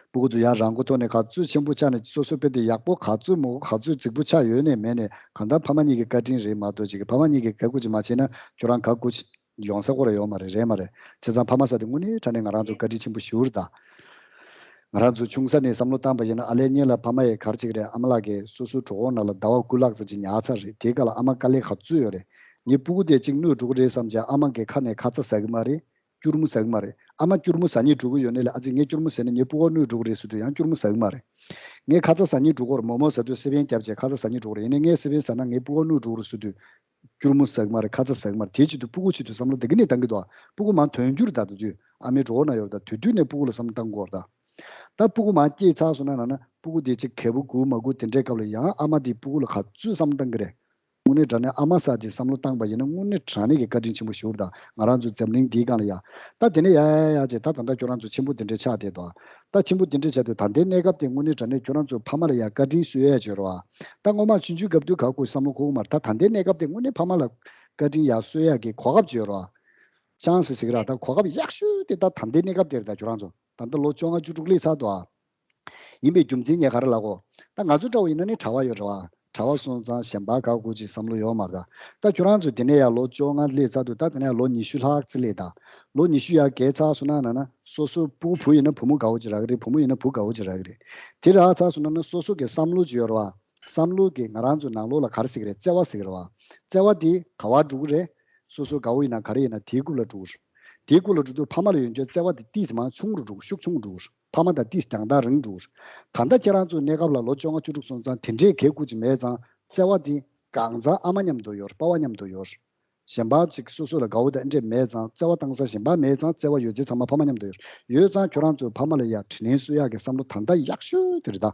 སྤུ་གུ་ཚོ་ཡང་རང་མགོ་ཐོག་ནས་ག་ཚོད་ཆེན་པོ་ཆགས་ནས་སོ་སོ་དཔེ་དེ་ཡག་པོ་ག་ཚོད་མོ་ག་ཚོད་རྫིག་པོ་ཆགས་ཡོད་ནས་མེད་ནས་གང་ལྟར་ཕ་མ་གཉིས་ཀྱི་བཀའ་དྲིན་རེད་མ་གཏོགས། ཅིག་གི་ཕ་མ་གཉིས་ཀྱིས་བཀའ་བཀོད་ཅིག་མ་བྱས་ན་ཁྱོད་རང་ག་དགོས་ཡོང་ས་ཁོ་ར་ཡོད་མ་རེད། རེད་མ་རེད། བྱས་ཙང་ཕ་མ་ཟེར་དེ་དངོས་གནས་དྲང་གནས་ང་རང་ཚོ་བཀའ་དྲིན་ཆེན་པོ་ཞེ་པོ་རེད་ད། ང་རང་ཚོ་ཆུང་ས་ནས་བསམ་བློ་བཏང་པ་ཡིན་ན་ཨ་ལས་སྔོན་ལ་ཕ་མ་ཡི་ག་རེ་བྱེད་ཀྱི་རེད། ཨ་མ་ལགས་ཀྱིས་སོ་སོའི་གྲོད་ཁོག་ནང་ལ་ཟླ་བ་དགུ་ལྷག་ཙམ་ཅིག་ཉར་ཚར་རེད། དེའི་སྐབས་ལ་ཨ་མ་དཀའ་ལས་ག་ཚོད་ཡོད་རེད། ངའི་སྤུ་གུ་དེ་གཅིག་གནོད་འགྲོ་གི་རེད་བསམ་བྱས་ཨ་མ་གིས་ཁ་ནས་ཁ་ཚ་ཟ་གི་མ་རེད། སྐྱུར་མོ་ཟ་གི་མ་རེད། ཨ་མ་སྐྱུར་མོ་ཟ་སྙིང་འདོད་ཀྱི་ཡོད་ནའི་ལས་ཨ་ཙི་ངས་སྐྱུར་མོ་ཟས་ན་ངའི་སྤུ་གུ་གནོད་འགྲོ་གི་རེད་ཟེར་དུས་ཡང་སྐྱུར་མོ་ཟ་གི་མ་རེད། ངས་ཁ་ཚ་ཟ་སྙིང་འདོད་ཀྱི་ཡོད་རེད། མོག་མོག་ཟ་དུས་སི་པན་བརྒྱབ་བྱས་ཁ་ཚ་ཟ་སྙིང་འདོད་ཀྱི་རེད། ཡིན་ནའི་ངས་སི་པན་ཟ་ན་ངའི་སྤུ་གུ་གནོད་འགྲོ་གི་རེད་ཟེར་དུས། སྐྱུར་མོ་ཟ་གི་མ་རེད། ཁ་ཚ་ཟ་གི་མ་རེད། དེའི་ཆེད་དུ་སྤུ་གུ་ཆེད་དུ་བསམ་བློ་དེ་ག་ནས་བཏང་གི་འདུག་སྤུ་གུ་མར་དོན་འགྱུར་ད་དུས་དུས་ཨ་མའི་གྲོད་ཁོག་ན་ཡོད་རེད་ད། དུས་དུས་ནས་སྤུ་གུ་ལ་བསམ་བློ་བཏང་དགོས་རེད་ད། ད་སྤུ་གུ་མར་སྐྱེས་ཚར་སོང་ན་ན་ན་སྤུ་གུ་དེ་ཅིག་གལ་པོ་སྒུག་མ་སྒུག་དེ་འདྲའི་སྐབས་ལ་ཡང་ཨ་མ་དེས་སྤུ་གུ་ལ་ག་ཚོད་བསམ་བློ་བཏང་གི་རེད། དངོས་གནས་དྲང་གནས་ཨ་མ་ཟེར་དེ་བསམ་བློ་བཏང་པ་ཡིན་ན་དངོས་གནས་དྲང་གནས་ཀྱི་བཀའ་དྲིན་ཆེན་པོ་ཞིག་རེད་ད། ང་རང་ཚོ་འཛམ་གླིང་འདིའི་སྒང་ལ་ཡ། ད་དེ་ནས་ཡ་ཡ་ཡ་བྱས་ད་ད་ལྟ་ཁྱོད་རང་ཚོ་ཆེན་པོ་དེ་འདྲས་ཆགས་བསྡད་དོ། ད་ཆེན་པོ་དེ་འདྲས་ཆགས་དུས་ད་ལྟའི་གནས་སྐབས་དེ་དངོས་གནས་དྲང་གནས་ཁྱོད་རང་ཚོ་ཕ་མ་ལ་ཡ་བཀའ་དྲིན་གསོ་ཡ་ཅིག་ཡོད་རེད་བ། ད་སྔོན་མ་ཆུང་ཆུང་སྐབས་དུས་ག་གོ་བསམ་བློ་འཁོར་གི་མ་རེད། ད་ད་ལྟའི་གནས་སྐབས་དེ་དངོས་གནས་ཕ་མ་ལ་བཀའ་དྲིན་ཡ་གསོ་ཡ་གི་གོ་སྐབས་ཅིག་ཡོད་རེད་བ། ཅང་སི་ཟེར་གི་ར། ད་གོ་སྐབས་ཡག་ཤོས་དེ་ད་ད་ལྟའི་གནས་སྐབས་དེ་རེད། ད་ཁྱོད་རང་ཚོ་ད་ལྟ་ལོ་བཅོ་ལྔ་བཅུ་དྲུག་སླེབས་ཚར་འདུག་ཨ། ཡིན་པའི་རྒྱུ་མཚན་ངས་ག་རེ་ལབ་གོ། ད་ང་ཚོ་འདྲ་བོ་ཡིན་ན་ནི་གྲྭ་པ་ཡོད་རེད་བ། གྲྭ་པ་སོང་ཙང་གཞན་པ་ག་གོ་ཅིག་བསམ་བློ་ཡོད་མ་རེད་ད། ད་ཁྱོད་རང་ཚོ་དེ་ནས་ཡར་ལོ་བཅོ་ལྔ་སླེབས་ཚར་དུས་ད་དེ་ནས་ཡར་ལོ་ཉི་ཤུ་ལྷག་ཙམ་སླེབས་ད། ལོ་ཉི་ཤུ་ཡར་བརྒལ་ཚར་སོང་ན་ན་ན་སོ་སོ་སྤུ་གུ་བུ་ཡིན་ན་བུ་མོ་དགའ་བོ་ཅིག་རག་གི་རེད། བུ་མོ་ཡིན་ན་བུ་དགའ་བོ་ཅིག་རག་གི་རེད། དེ་རག་ཚར་སོང་ན་ན་སོ་སོ་གི་བསམ་བློ་ཅིག་ཡོད་རེད་བ། བསམ་བློ་གི་ང་རང་ཚོ་ནང་ལོགས་ལ་ག་རེ་ཟེར་གི་རེད། བརྩེ་བ་ཟེར་གི་རེད་བ། བརྩེ་བ་དེ་ག་བར་འགྲོ་གི་རེད། སོ་སོ་དགའ་བོ་ཡིན་ན་ག་རེ་ཡིན་ན་དེའི་རྐུབ་ལ་འགྲོ་གི་རེད། དེའི་རྐུབ་ལ་འགྲོ་དུས་ཕ་མ་ལ་ཡོད་རྒྱུ་བརྩེ་བ་དེ་ཏིས་མང་ཆུང་རུ་འགྲོ་གི་རེད། ཤུགས་ཆུང་རུ་འགྲོ་གི་རེད། ཕ་མ་དང་ཏིས་རྒྱང་ཐག་རིང་འགྲོ་གི་རེད། ད་ལྟ་ཁྱེད་རང་ཚོའི་གནས་སྐབས་ལ་ལོ་བཅོ་ལྔ་བཅུ་དྲུག་སོང་ཙང་དེ་འདྲའི་གལ་དགོས་ཀྱི་མེད་ཙང་བརྩེ་བ་དེ་གང་ཚང་ཨ་མ་མཉམ་དུ་ཡོད་རེད། པ་ཕ་མཉམ་དུ་ཡོད་རེད། གཞན་པ་ཅིག་སོ་སོ་ལ་དགའ་བོ་དང་འདྲེ་མེད་ཙང་བརྩེ་བ་བཏང་ས་གཞན་པ་མེད་ཙང་བརྩེ་བ་ཡོད་ཚད་ཚང་མ་ཕ་མ་མཉམ་དུ་ཡོད་རེད། ཡོད་ཙང་ཁྱོད་རང་ཚོས་ཕ་མ་ལ་ཡ་དྲིན་ལན་གསོ་ཡག་གི་བསམ་བློ་ད་ལྟ་ཡག་ཤོས་དེ་རེད་ད།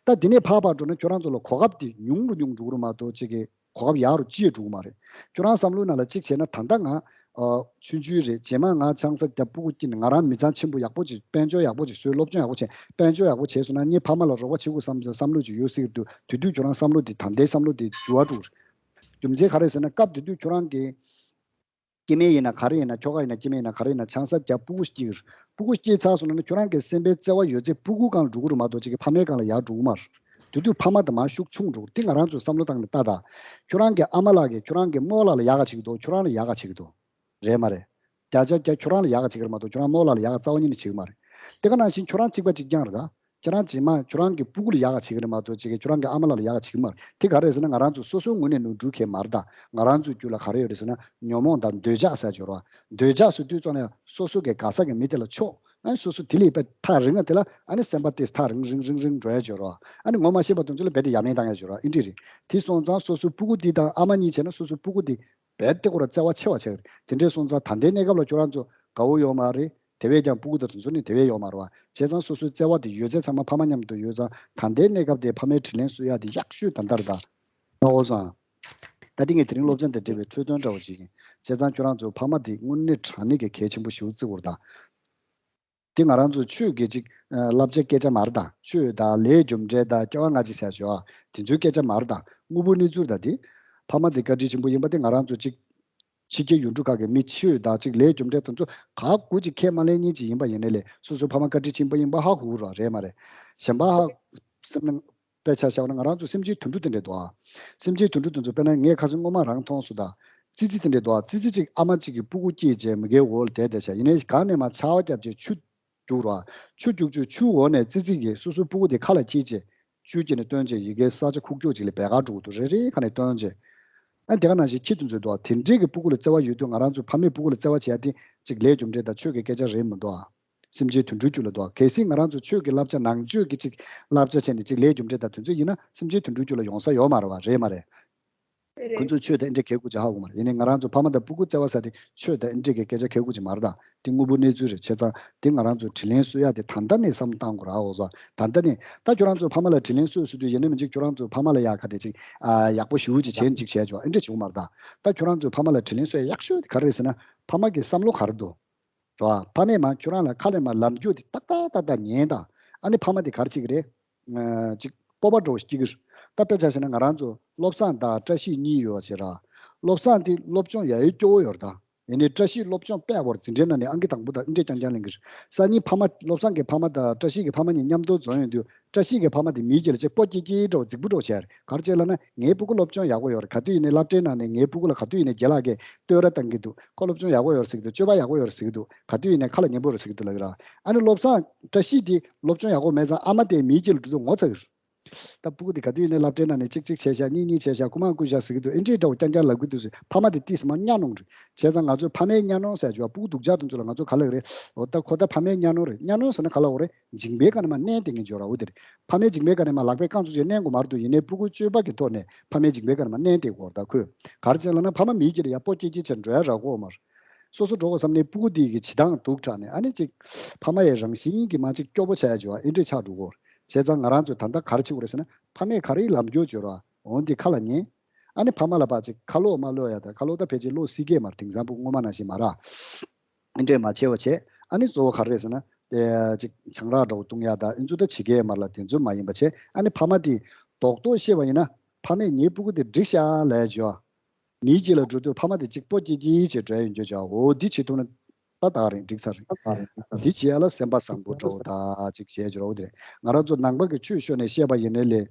ད་དེ་ནས་ཕར་ཕར་འགྲོ་ན་ཁྱོད་རང་ཚོ་ལ་གོ་སྐབས་དེ་ཉུང་རུ་ཉུང་འགྲོ་གི་རེད་མ་གཏོགས་ཅིག་གི་གོ་སྐབས་ཡག་རུ་ཅི་ཡང་འགྲོ་གི་མ་རེད། ཁྱོད་རང་བསམ་བློའི་ནང་ལ་གཅིག་བྱས་ན་ད་ལྟ་ང་ཨ་ཆུང་ཆུང་རེད། རྗེས་མ་ང་ཆང་ས་རྒྱབ་སྤུ་གུ་སྐྱེས་ནས་ང་རང་མི་ཚང་ཆེན་པོ་ཡག་པོ་ཅིག་དཔལ་འབྱོར་ཡག་པོ་ཅིག་བཟོས། སློབ་སྦྱོང་ཡག་པོ་བྱས། དཔལ་འབྱོར་ཡག་པོ་བྱས་སོང་ན་ངའི་ཕ་མ་ལ་རོགས་པ་བྱེད་དགོས་བསམ་བསམ་བློ་ཅིག་ཡོད་སྲིད་ཀྱི་འདུག་དེ་དུས་ཁྱོད་རང་བསམ་བློ་དེ་ད་ལྟའི་བསམ་བློ་དེ་འགྱུར་བ་འགྲོ་གི་རེད། རྒྱུ་མཚན་ག་རེ་ཟེར་ན་སྐབས་དེ་དུས་ཁྱོད་རང་གི་སྐྱེ་དམན་ཡིན་ན་ག་རེ་ཡིན་ན། ཁྱོ་ག་ཡིན་ན་སྐྱེ་དམན་ཡིན་ན་ག་རེ་ཡིན་ན་ཆང་ས་རྒྱབ་སྤུ་གུ་སྐྱེས་ཀྱི་རེད། སྤུ་གུ་སྐྱེས་ཚར་སོང་ན་ནི་ཁྱོད་རང་གི་སེམས་པའི་བརྩེ་བ་ཡོད་ཚད་སྤུ་གུ་སྒང་ལ་འགྲོ་གི་རེད་མ་གཏོགས་ཅིག་གི་ཕ་མའི་སྒང་ལ་ཡར་འགྲོ་གི་མ་རེད། དེ་དུས་ཕ་མ་དང་མ་ཤུགས་ཆུང་འགྲོ། དེ་ང་རང་ཚོས་བསམ་བློ་བཏང་ནས་ལྟ་ད། ཁྱོད་རང་གི་ཨ་མ་ལགས་ཀྱིས་ཁྱོད་རང་གི་རྨོ་ལགས་ལ་ཡག་ག་བྱེད་ཀྱི་འདུག་ཁྱོད་རང་ལ་ཡག་ག་བྱེད་ཀྱི་འདུག་རེད་མ་རེད། བརྒྱ་ཆ་བརྒྱ་ཁྱོད་རང་ལ་ཡག་ག་བྱེད་ཀྱི་རེད་མ་གཏོགས་ཁྱོད་རང་རྨོ་ལགས་ལ་ཡག་ག་རྩ་བ་ཉིད་ནས་བྱེད་ཀྱི་མ་རེད། དེ་ག་ནང་བཞིན་ཁྱོད་རང་གཅིག་པ་གཅིག་རྐྱང་རེད་ད། ཁྱེད་རང་རྗེས་མ་ཁྱོད་རང་གི་སྤུ་གུ་ལ་ཡག་ག་བྱེད་ཀྱི་རེད་མ་གཏོགས་ཅིག་གིས་ཁྱོད་རང་གི་ཨ་མ་ལགས་ལ་ཡག་ག་བྱེད་ཀྱི་མ་རེད། དེ་ག་རེད་ཟེར་ན་ང་རང་ཚོ་སོ་སོའི་ངོས་ནས་ནོར་འཁྲུལ་གང་ཡང་མ་རེད་ད། ང་རང་ཚོའི་རྒྱུད་ལ་ག་རེ་ཡོད་རེད་ཟེར་ན་ཉོན་མོངས་དང་འདོད་ཆགས་ཟེར་ཡ་ཅིག་ཡོད་རེད་བ། འདོད་ཆགས་ཟེར་དུས་ཙམ་ནས་སོ་སོ་གི་དགའ་ས་གི་མི་དེ་ལ་ཕྱོགས། ཨ་ནི་སོ་སོ་དེ་ལས་དཔེ་ཐག་རིང་ང་དེ་ལ་ཨ་ནི་སེམས་པ་དེ་ཐག་རིང་རིང་རིང་རིང་འགྲོ་ཡ་ཅིག་ཡོད་རེད་བ། ཨ་ནི་ངོ་མ་ཤེས་པ་དེ་ཚོ་ལ་རྦད་དེ་ཡ་མེད་བཏང་ཡ་ཅིག་ཡོད་རེད་བ། ཨེ་འདྲ་རེད། དེ་སོང་ཙང་སོ་སོའི་སྤུ་གུ་དེ་དང་ཨ་མ་གཉིས་བྱས་ན་སོ་སོའི་སྤུ་གུ་དེ་རྦད་དེ་ཁོ་རང་བརྩེ་བ་ཆེ་བ་ཆགས་ཀྱི་རེད། དེ་འདྲ་སོང་ཙང་ད་ལྟའི་གནས་སྐབས་ལ་ཁྱོད་རང་ཚོ་དགའ་བོ་ཡོད་མ་རེད། དེ་བས་ཀྱང་སྤུ་གུ་དང་དེ་ཚོ་ནི་དེ་བས་ཡོད་མ་རེད་བ། བྱས་ཙང་སོ་སོའི་བརྩེ་བ་དེ་ཡོད་ཚད་ཚང་མ་ཕ་མ་མཉམ་དུ་ཡོད་ཙང་ད་ལྟའི་གནས་སྐབས་དེ་ཕ་མའི་དྲིན་ལན་གསོ་ཡ་དེ་ཡག་ཤོས་ད་ལྟར་ད། ཨོ་ཙང་། ད་ལྟ་ངས་དེ་རིང་སློབ་ཚན་དང་འབྲེལ་བའི་འཕྲོས་དོན་འདྲ་བོ་ཅིག་ཡིན། བྱས་ཙང་ཁྱོད་རང་ཚོ་ཕ་མ་དེ་དངོས་གནས་དྲང་གནས་ཀྱི་གལ་ཆེན་པོ་ཞེ་པོ་བརྩི་དགོས་རེད་ད། དེ་ང་རང་ཚོ་ཆོས་ཀྱི་ཅིག་བསླབ་བྱ་སྐད་ཆ་མ་རེད་ད། ཆོས་དང་ལས་རྒྱུ་འབྲས་དང་སྐྱེ་བ་སྔ་ཕྱི་ཟེར་ཡ་ཅིག་ཡོད་ཨ། དེ་ཚོའི་སྐད་ཆ་མ་རེད་ད། དངོས་པོའི་གནས་ཚུལ་ད་དེ། ཕ་མ་དེ་བཀའ་དྲིན་ཆེན་པོ་ཡིན་པ་དེ་ང་རང་ཚོ་ཅིག་ཕྱི་རྒྱལ་ཡུལ་གྲུ་ཁག་གི་མི་ཆོས་དང་ཅིག་ལས་རྒྱུ་འབྲས་དེ་ཚོ་ག་གུ་ཅིག་ཁས་མ་ལེན་མཁན་ཅིག་ཡིན་པ་ཡིན་ནའི་ལས་སོ་སོའི་ཕ་མ་བཀའ་དྲིན་ཆེན་པོ་ཡིན་པ་ཧ་གོ་གི་རེད་མ་རེད། གཞན་པ་ཧ་སེམས་ནང་དཔེ་ཆ་བཞག་ན་ང་རང་ཚོ་སེམས་ཅན་དུད་འགྲོ་དེ་འདྲ་འདུག་ཨ། སེམས་ཅན་དུད་འགྲོ་དེ་ཚོ་དཔེར་ན་ངས་ཁ་སང་སྔོན་མ་རང་མཐོང་སོང་ད། ཙི་ཙི་དེ་འདྲ་འདུག་ཨ། ཙི་ཙི་གཅིག་ཨ་མ་གཅིག་གི་སྤུ་གུ་སྐྱེས་རྗེས་མ་གིའི་འོག་ལ་བསྡད་བསྡད་བྱས་ཡིན་ནའི་གང་ནས་མ་ཆར་པ་བརྒྱབ་རྗེས་ཆུ་རྒྱུག་རོགས་ཨ། ཆུ་རྒྱུག་རྗེས་ཆུ་འོག་ནས་ཙི་ཙི་གིས་སོ་སོའི་སྤུ་གུ་དེ་ཁ་ལ་འཁྱེར་རྗེས་ཆུ་སྐྱེས་ནས་བཏོན་རྗེས་ཡི་གེ་ས་ཆ་ཁུག་ཀྱོག་ཅིག་ལ་བེ་ག་འགྲོ་གི་འདུག་རེ་རེ་ཁ་ནས་བཏོན་རྗེས། ཨ་དེ་ག་ནང་བཞིན་ཁྱི་དེ་ཚོ་འདུག་ཨ། དེ་འདྲས་ཀྱི་སྤུ་གུ་ལ་བརྩེ་བ་ཡོད་དུས་ང་རང་ཚོ་ཕ་མའི་སྤུ་གུ་ལ་བརྩེ་བ་བྱེད་ཡ་དེ་གཅིག་ལས་རྒྱུ་འབྲས་དང་ཆོས་ཀྱི་སྐད་ཆ་རེད་མི་འདུག་ཨ། སེམས་ཅན་དུད་འགྲོའི་རྒྱུད་ལ་འདུག་གལ་སྲིད་ང་རང་ཚོ་ཆོས་ཀྱི་བསླབ་བྱ་ནང་ཆོས་ཀྱི་ཅིག་བསླབ་བྱ་བྱས་ནས་ཅིག་ལས་རྒྱུ་འབྲས་དང་དེ་ཚོ་ཡིན་ན་སེམས་ཅན་དུད་འགྲོའི་རྒྱུད་ལ་ཡོང་ས་ཡོད་མ་རེད་བ། རེད་མ་རེད། རེད། ཁོ་ཚོས་ཆོས་དེ་འདྲ་གལ་དགོས་ཅིག་ཧ་གོ་མ་རེད། ཡིན་ནའི་ང་རང་ཚོ་ཕ་མ་དང་སྤུ་གུ་བརྩེ་བ་ཟེར་དེ་ཆོས་དང་འདྲ་གི་སྐད་ཆ་གལ་དགོས་ཅིག་མ་རེད་ད། དེ་དངོས་པོའི་གནས་ཚུལ་རེད། བྱས་ཙང་དེ་ང་རང་ཚོ་དྲིན་ལན་གསོ་ཡ་དེ་ད་ལྟ་ནས་བསམ་བཏང་དགོས་ར། འོ་ཟོ་ད་ལྟ་ནས་ད་ཁྱོད་རང་ཚོ་ཕ་མ་ལ་དྲིན་ལན་གསོས་ཟེར་དུས་ཡིན་ན་མི་འཇིག་ཁྱོད་རང་ཚོ་ཕ་མ་ལ་ཡ་ག་དེ་ཅིག་ཨ་ཡག་པོ་ཞེ་པོ་ཅིག་བྱས་ནས་ཅིག་བྱས་ཆོག་འདྲ་བྱེད་དགོས་མ་རེད་ད། ད་ཁྱོད་རང་ཚོ་ཕ་མ་ལ་དྲིན་ལན་གསོ་ཡ་ཡག་ཤོས་དེ་ག་རེ་རེད་ཟེར་ན་ཕ་མ་གི་བསམ་བློ་ག་རེ་འདུག་རེད་བ། ཕ་མས་མ་ཁྱོད་རང་ལ་ཁ་ལས་མ་ལམ་རྒྱུ་དེ་ཏག་ཏག་ཏག་ཏག་ཉན་དང་། ཨ་ནི་ཕ་མ་དེ་ག་རེ་བྱེད་ཀྱི་རེད། ཨ་ཅིག་སྤོབས་པ་འདྲ་བོ་སྐྱེ་གི་རེད། ད་དཔེ་ཆ་བཞག་ན་ང་རང་ཚོ་བློ་བཟང་དང་བཀྲ་ཤིས་གཉིས་ཡོད་པ་བྱས་ར། བློ་བཟང་དེ་སློབ་སྦྱོང་ཡ་ཡི་སྐྱོ་བོ་ཡོད་རེད་ད། ཡིན་ནའི་བཀྲ་ཤིས་སློབ་སྦྱོང་དཔེ་ཡག་པོ་རེད། འཛིན་གྲྭའི་ནང་ནས་ཨང་ཀི་དང་པོ་དང་ཨེ་འདྲས་རྐྱང་རྐྱང་ལེན་གི་རེད། སང་ཉིན་ཕ་མ་བློ་བཟང་གི་ཕ་མ་དང་བཀྲ་ཤིས་ཀྱི་ཕ་མ་གཉིས་མཉམ་དུ་འཛོམས་ཡོང་དུས་བཀྲ་ཤིས་ཀྱི་ཕ་མ་དེ་མིའི་རྒྱུད་ལ་ཅིག་སྤོ་སྐྱེ་སྐྱེ་འདྲ་བོ་རྫིག་པོ་འདྲ་བོ་བྱས་རེད། ག་རེ་བྱས་ལབ་ན་ངའི་སྤུ་གུ་སློབ་སྦྱོང་ཡག་པོ་ཡོད་རེད། ག་དུས་ཡིན་ནའི་སློབ་གྲྭའི་ནང་ནས་ངའི་སྤུ་གུ་ལ་ག་དུས་ཡིན་ནའི་རྒན་ལགས་ཀྱིས་བསྟོད་ར་བཏང་གི་འདུག་ཁོ་སློབ་སྦྱོང་ཡག་པོ་ཡོད་རེད་ཟེར་གི་འདུག་སྤྱོད་པ་ཡག་པོ་ཡོད་རེད་ཟེར་གི་འདུག་ག་དུས་ཡིན་ནའི་ཁ་ལ་ཉན་པོ་རེད་ཟེར་གི་འདུག་ལབ་ཀྱི་ར། ཨ་ནི་བློ་བཟང་བཀྲ་ཤིས་དེ་སློབ་སྦྱོང་ཡག་པོ་མེད་ཙང་ཨ་མ་དེ་མིའི་རྒྱུད་ལ་འགྲོ་དུས་ངོ་ཚ་གི་རེད། ད་སྤུ་གུ་དེ་ག་དུས་ཡིན་ནའི་སློབ་གྲྭའི་ནང་ནས་གཅིག་གཅིག་བྱས་ཤག་གཉིས་གཉིས་བྱས་ཤག་རྐུ་མ་རྐུ་ཤག་ཟེར་གི་འདུག་ཨེ་འདྲས་འདྲ་བོ་རྐྱང་རྐྱང་ལབ་གི་འདུག་ཟེར། ཕ་མ་དེ་ཏིས་མ་གཉའ་གནོན་རེད། བྱས་ཙང་ང་ཚོས་ཕ་མའི་གཉའ་གནོན་ཟེར་ཡ་ཅིག་ཡོད་པ། སྤུ་གུ་སྡུག་ཅག་དེ་ཚོ་ལ་ང་ཚོ་ག་ལབ་ཀྱི་རེད། འོ་ད་ཁོ་ད་ཕ་མའི་གཉའ་གནོན་རེད། གཉའ་གནོན་ཟེར་ན་ག་ལབ་དགོས་རེད། མཇིང་པའི་སྒང་ནས་མར་མནན་བསྡད་མཁན་ཅིག་ཡོད་ར། འོ་དེ་རེད། ཕ་མའི་མཇིང་པའི་སྒང་ནས་མར་ལག་པས་རྐང་བཙུགས་བྱས་མནན་དགོས་མ་རེད་འདུག་ཡིན་ནའི་སྤུ་གུ་སྤྱོད་པ་གི་ཐོག་ནས་ཕ་མའི་མཇིང་པའི་སྒང་ནས་མར་མནན་བསྡད་ཀྱི་ཡོད་རེད། ད་ཁོས་ག་རེ་བྱས་ལབ་ན་ཕ་མ་མིའི་རྒྱུད་ལ་ཡར་སྤོ་སྐྱེ་སྐྱེ་བྱས་འགྲོ་ཡ་རག་གི་ཡོད་མ་རེད། སོ་སོ་འགྲོ་དགོས་བསམ་ནས་སྤུ་གུ་དེ་གི་བྱེད་སྟངས་སྡུག་དྲགས་ནས་ཨ་ནི་ཅིག་ཕ་མ་ཡི་རང་བཞིན་གྱིས་མར་ཅིག་སྐྱོ་པོ་ཆགས་ཡ་ཅིག་ཡོད་པ། ཨེ་འདྲས་ཆགས་འགྲོ་གི་ཡོད་རེད། བྱས་ཙང་ང་རང་ཚོས་ད་ལྟ་ག་རེ་བྱེད་དགོས་རེད་ཟེར་ན་ཕ་མས་ག་རེ་ལབ་རྒྱུ་ཅིག་ཡོད་ར། འོ་འདི་ཁ་ལ་ཉན། ཨ་ནི་ཕ་མ་ལ་ཕར་ཅིག་ཁ་ལོག་མ་ལོག་ཡ་ད། ཁ་ལོག་ད་ཕལ་ཆེར་ལོག་སྲིད་ཀྱི་མ་རེད། དེང་སང་སྤུ་གུ་སྔོན་མ་ནང་བཞིན་མ་རེད། ཨེ་འདྲས་མ་བྱེད་པ་བྱས། ཨ་ནི་གཙོ་བོ་ག་རེ་རེད་ཟེར་ན། དེ་ཅིག་ཆང་རག་འདྲ་བོ་བཏུང་ཡ་ད་ཨེ་ཚོ་ད་བྱེད་ཀྱི་མ་རེད་ལ། དེ་ཚོ་མ་ཡིན་པ་བྱས། ཨ་ནི་ཕ་མ་དེ་རྡོག་རྡོག་བཤད་པ་ཡིན་ན་ཕ་མས་ངའི་སྤུ་གུ་དེ་འགྲིག་ཤག་ལབ་ཡ་ཅིག་ཡོད། མིའི་རྒྱུད་ལ་འགྲོ་དུས་ཕ་མ་དེ་གཅིག་སྤོ་སྐྱེ་སྐྱེ་བྱས་འགྲོ་ཡ་ཡོང་རྒྱུ་ཅིག་འོ་འདི་བྱེད་ཐུབ་ན་ད་ད་རེད། འགྲིག་ཚར་རེད། འདི་བྱེད་ཡ་ལ་སེམས་པ་བཟང་པོ་འདྲ་བོ་ད་ཅིག་བྱས་ཅིག་རོགས་དེ་རེད། ང་རང་ཚོ་ནང་པ་གི་ཆོས་ཤོད་ནས་བཤད་པ་ཡིན་ནའི་ལས།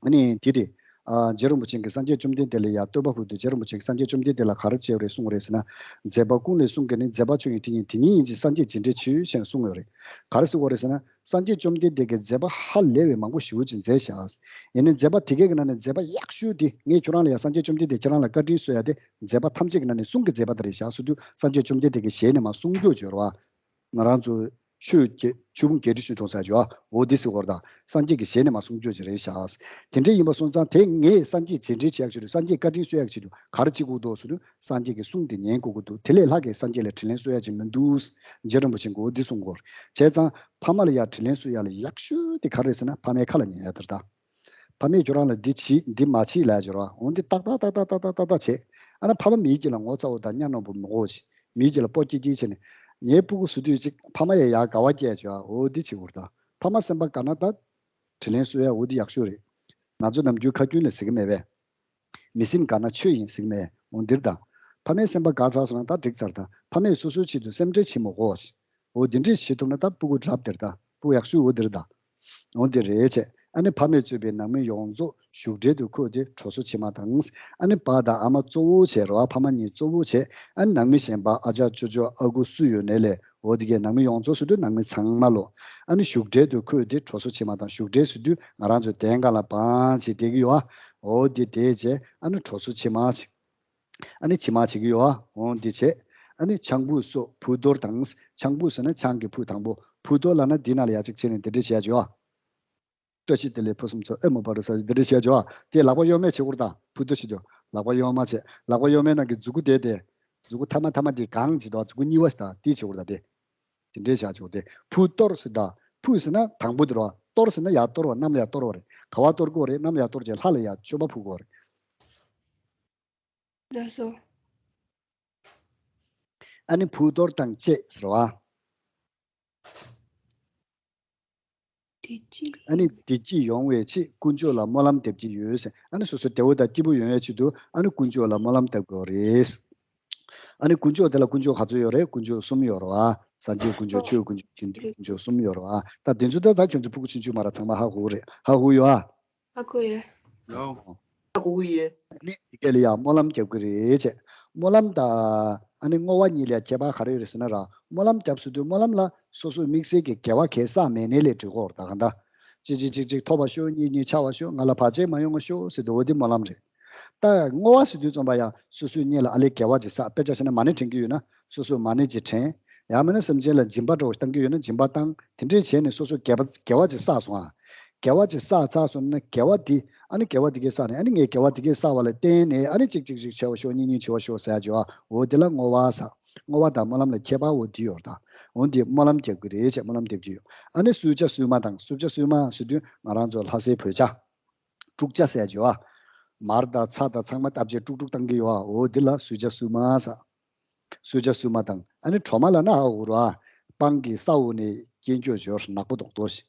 ཨ་ནི་དེ་རེད། ཨ་རྗེ་རིན་པོ་ཆེ་གིས་སངས་རྒྱས་བཅོམ་ལྡན་འདས་ལ་ཡ་བསྟོད་པ་ཕུལ་དུས་རྗེ་རིན་པོ་ཆེ་གིས་སངས་རྒྱས་བཅོམ་ལྡན་འདས་ལ་ག་རེ་བྱས་པ་རེད་གསུངས་པ་རེད་ཟེར་ན། མཛད་པ་ཀུན་ལས་གསུངས་ཀྱི་ནི། མཛད་པ་ཆོས་ཉིད་དེ་ཉིད་དེ་ཉིད་ཡིན་ཕྱིར། སངས་རྒྱས་རྗེས་དྲན་བྱོས་ཞེས་གསུངས་ཡོད་རེད། ག་རེ་གསུངས་པ་རེད་ཟེར་ན། སངས་རྒྱས་བཅོམ་ལྡན་འདས་ཀྱིས་མཛད་པ་ཧ་ལས་པའི་མང་པོ་ཞེ་པོ་ཅིག་མཛད་བཞག་ཡིན་ནའི་མཛད་པ་དེ་གའི་ནང་ནས་མཛད་པ་ཡག་ཤོས་དེ་ངས་ཁྱོད་རང་ལ་ཡང་སངས་རྒྱས་བཅོམ་ལྡན་འདས་ཁྱེད་རང་ལ་བཀའ་དྲིན་གསོ་ཡ་དེ་མཛད་པ་ཐམས་ཅད་ཀྱི་ནང་ནས་གསུང་གི་མཛད་པ་དེ་རེད་བཞག་ཟེར་དུས་སངས་རྒྱས་བཅོམ་ལྡན་འདས་ཀྱི་ཞལ་ནས་མར་གསུང་རྒྱུ་བྱོས་ར་བ། ང་རང་ཚོ་ཆོས་ཀྱི་ཆོས་ཕུང་བརྒྱད་ཁྲི་བཞི་སྟོང་ཟེར་བྱོས་བ། འོ་དེ་ཟེར་བ་རེད་ད། སངས་རྒྱས་ཀྱི་ཞལ་ནས་མར་གསུང་རྒྱུ་ཅིག་རེད་བཞག་དེ་འདྲ་ཡིན་པ་སོང་ཙང་དེ་ངས་སངས་རྒྱས་རྗེས་དྲན་བྱེད་ཡག་ཆེད་དུ་སངས་རྒྱས་བཀའ་དྲིན་གསོ་ཡག་ཆེད་དུ་ག་རེ་བྱེད་དགོས་འདུག་ཟེར་དུས་སངས་རྒྱས་ཀྱི་གསུང་དེ་ཉན་དགོས་ཀྱི་འདུག་དེ་ལས་ལྷག་གི་སངས་རྒྱས་ལ་དྲིན་ལན་གསོ་ཡག་ཅིག་མི་འདུག་རྗེ་རིན་པོ་ཆེ་གིས་འོ་འདི་གསུང་གི་ཡོད་རེད། བྱས་ཙང་ཕ་མ་ལ་ཡ་དྲིན་ལན་གསོ་ཡག་ལ་ཡག་ཤོས་དེ་ག་རེ་རེད་ཟེར་ན་ཕ་མའི་ཁ་ལ་ཉན་ཡག་དེ་རེད་ད། ཕ་མས་ཁྱོད་རང་ལ་འདི་བྱེད་འདི་མ་བྱེད་ལབ་ཡག་ཅིག་རེད་བ། འོ་འདི་ཏག་ཏག་ཏག་ཏག་བྱེད། ཨ་ན་ཕ་མ་མིའི་རྒྱུད་ལ་ངོ་ཚ་བོ་དང་གཉའ་གནོན་པོ་མི་དགོས་ཤིག་མིའི་རྒྱུད་ལ་སྤོ་སྐྱེ་སྐྱེ་བྱས་ནས། ངའི་སྤུ་གུ་བཟོ་དུས་ཅིག་ཕ་མ་ཡ་ཡ་དགའ་བ་སྐྱེ་ཡག་ཅིག་རེད་བ། འོ་འདི་བྱེད་དགོས་རེད་ད། ཕ་མ་སེམས་པ་དགའ་ན་ད་དྲིན་ལན་གསོ་ཡག་འོ་འདི་ཡག་ཤོས་རེད། ང་ཚོ་ནམ་རྒྱུན་ཁ་རྒྱུན་ལ་ཟེར་གི་མེད་པས། མི་སེམས་དགའ་ན་ཆོས་ཡིན་ཟེར་གི་མེད། འོ་འདིར་ད། ཕ་མའི་སེམས་པ་དགའ་ཚར་སོང་ན་ད་འགྲིག་ཚར་ད། ཕ་མས་སོ་སོའི་ཆེད་དུ་སེམས་ཁྲལ་བྱེད་མི་དགོས། འོ་འདི་འདྲས་བྱེད་ཐུབ་ན་ད་སྤུ་གུ་རབ་དེར་ད། སྤུ་གུ་ཡག་ཤོས་འོ་འདིར་ད། འོ་འདི་རེད་བྱས། ཨ་ནི་ཕ་མས་གཙོས་པའི་ནང་མི་ཡོངས་རྫོགས་བཞུགས་གྲལ་དུ་འཁོད་དེ་གྲོ་སོ་ཕྱེ་མ་དང་། ཨ་ནི་པ་དང་ཨ་མ་གཙོ་བོ་བྱས་རེད་བ། ཕ་མ་གཉིས་གཙོ་བོ་བྱས། ཨ་ནི་ནང་མི་གཞན་པ་ཨ་ཅག་ཅོ་ཅོ་ཨ་ཁུ་སུ་ཡོད་ནའི་ལས། འོ་དེ་གའི་ནང་མི་ཡོངས་རྫོགས་ཟེར་དུས་ནང་མི་ཚང་མ་ལོ། ཨ་ནི་བཞུགས་གྲལ་དུ་འཁོད་དེ་གྲོ་སོ་ཕྱེ་མ་དང་། བཞུགས་གྲལ་ཟེར་དུས་ང་རང་ཚོ་གདན་སྒང་ལ་བང་བྱས་བསྡད་ཀྱི་ཡོད་ཨ། འོ་དེ་བསྡད་བྱས་ཨ་ནི་གྲོ་སོ་ཕྱེ་མ་བྱས། ཨ་ནི་ཕྱེ་མ་བྱེད་ཀྱི་ཡོད་ཨ། འོ་དེ་བྱས། ཨ་ནི་ཆང་ཕུད་སོགས་ཕུད་གཏོར་དང་། ཆང་ཕུད་ཟེར་ན་ཆང་གི་ཕུད་དང་པོ། ཕུད་གཏོར་ལབ་ན་འདི་ནང་ལ་ཡ་གཅིག་བྱས་ནས་འདི་འདྲ་བྱེད་ཡ་བྱེད་ཨ། བཀྲ་ཤིས་བདེ་ལེགས་ཕུན་སུམ་ཚོགས། ཨེ་མ་པ་རུ་ས་འདི་འདྲ་བྱས་བྱོས་ཨ། དེ་ལག་པ་གཡོན་མས་བྱེད་དགོས་རེད་ད། ཕུད་གཏོར་བྱེད་དུས་ལག་པ་གཡོན་མ་བྱས། ལག་པ་གཡོན་མའི་ནང་གི་མཛུ་གུ་དེ་དེ། མཛུ་གུ་ཐ་མ་ཐ་མ་དེ་གང་བྱེད་དོ། མཛུ་གུ་གཉིས་པ་ཞིག་ད་དེ་བྱེད་དགོས་རེད་ད་དེ། དེ་འདྲའི་བྱ་བྱེད་དགོས་དེ། ཕུད་གཏོར་ཟེར་ད། ཕུད་ཟེར་ན་དང་པོ་དེ་རེད་བ། གཏོར་ཟེར་ན་ཡར་གཏོར་བ། གནམ་ལ་ཡར་གཏོར་བ་རེད། ག་བ་གཏོར་དགོས་རེད། གནམ་ལ་ཡར་གཏོར་བྱས་ལྷ་ལ་ཡར་མཆོད་པ་ཕུལ་དགོས་རེད། ལགས་སོ། ཨ་ནི་ཕུད་གཏོར་དང་བཅས་ཟེར་བ། བདེ་སྐྱིད། ཨ་ནི་བདེ་སྐྱིད་ཡོང་བའི་ཆེད་དཀོན་མཆོག་ལ་སྨོན་ལམ་འདེབས་ཀྱི་ཡོད་ཟེར། ཨ་ནི་སོ་སོ་བདེ་བོ་དང་སྐྱིད་པོ་ཡོང་བའི་ཆེད་དུ་ཨ་ནི་དཀོན་མཆོག་ལ་སྨོན་ལམ་འདེབས་དགོས་རེད། ཨ་ནི་དཀོན་མཆོག་དེ་ལ་དཀོན་མཆོག་ག་ཚོད་ཡོད་རེད། དཀོན་མཆོག་གསུམ་ཡོད་རེད་བ། སངས་རྒྱས་དཀོན་མཆོག་ཆོས་དཀོན་མཆོག་དགེ་འདུན་དཀོན་མཆོག་གསུམ་ཡོད་རེད་བ། ད་དེ་ཚོ་ད་ད་ཁྱོད་ཚོ་ཕྲུ་གུ་ཆུང་ཆུང་མ་ར་ཚང་མ་ཧ་གོ་རེད། ཧ་གོ་ཡོད་ཨ། ཧ་གོ་ཡོད། ཧ་གོ་གི་ཡོད། ཨ་ནི་དེ་ག་ལ་ཡང་སྨོན་ལམ་རྒྱབ་གི་རེད་ཅེས། སྨོན་ལམ་དང་ཨ་ནི་བསྔོ་བ་གཉིས་ལ་ཁྱད་པར་ག་རེ་ཡོད་རེད་ཟེར་ན་ར། སྨོན་ལམ་རྒྱབ་ཟེར་དུས་སྨོན་ལམ་ལ་སོ་སོའི་དམིགས་བསལ་གྱི་དགེ་བ་གས་བསགས་མེད་ནའི་ལས་འགྲིག་གོ་རེད་ད་ག་འདྲ། ཅིག་ཅིག་ཅིག་ཅིག་ཐོབ་པ་ཤོག་གཉིས་གཉིས་ཆགས་པ་ཤོག་ང་ལ་བར་ཆད་མ་ཡོང་བ་ཤོག་ཟེར་དུས་འོ་དེ་སྨོན་ལམ་རེད། ད་བསྔོ་བ་ཟེར་དུས་ཙམ་པ་ཡང་སོ་སོའི་སྔོན་ལ་ཨ་ལས་དགེ་བ་ཅིག་བསགས། དཔེ་ཆ་བཞག་ན་མ་ཎི་བགྲང་གི་ཡོད་ན་སོ་སོས་མ་ཎི་ཅིག་བགྲང་། ཡང་མིན་ན་སེམས་ཅན་ལ་སྦྱིན་པ་འདྲ་བོ་བཏང་གི་ཡོད་ན་སྦྱིན་པ་བཏང་། དེ་འདྲས་བྱས་ནས་སོ་སོ་དགེ་བ་དགེ་བ་ཅིག་བསགས་སོང་ཨ། དགེ་བ་ཅིག་བསགས་ཚར་སོང་ན་དགེ་བ་དེ་ཨ་ནི་དགེ་བ་དེ་གས་བསགས་ནས་ཨ་ནི་ངས་དགེ་བ་དེ་གས་བསགས་པ་ལ་བརྟེན་ནས་ཨ་ནི་ཅིག་ཅིག་ཅིག་བྱེད་པ་ཤོག་གཉིས་གཉིས་བྱེད་པ་ཤོག་ཟེར་ཡ་བྱེད་པ་འོ་དེ་ལ་བསྔོ་བ་ཟེར། བསྔོ་བ་དང་སྨོན་ལམ་ལ་ཁྱད་པར་འོ་དེ་ཡོད་རེད་ད། འོ་འདི་སྨོན་ལམ་རྒྱག་གི་རེད་ཅེས་སྨོན་ལམ་འདེབས་ཀྱི་ཡོད། ཨ་ནི་གསོལ་ཇ་གསོལ་མ་དང་། གསོལ་ཇ་གསོལ་མ་ཟེར་དུས་ང་རང་ཚོ་ལྷ་སའི་བོད་ཇ། དཀྲུག་ཇ་ཟེར་གྱི་ཡོད་ཨ། མར་དང་ཚྭ་དང་ཚང་མ་བཏབ་བྱས་དཀྲུག་དཀྲུག་བཏང་གི་ཡོད་ཨ། འོ་འདི་ལ་གསོལ་ཇ་གསོལ་མ་ཟེར། གསོལ་ཇ་གསོལ་མ་དང་ཨ་ནི་གྲོ་མ་ལབ་ན་ཧ་གོ་རོ་ཨ། སྤང་གི་ས་འོག་ནས་སྐྱེས་མགྱོགས་འབྱོར་ནག་པོ་རྡོག་རྡོག་ཞིག་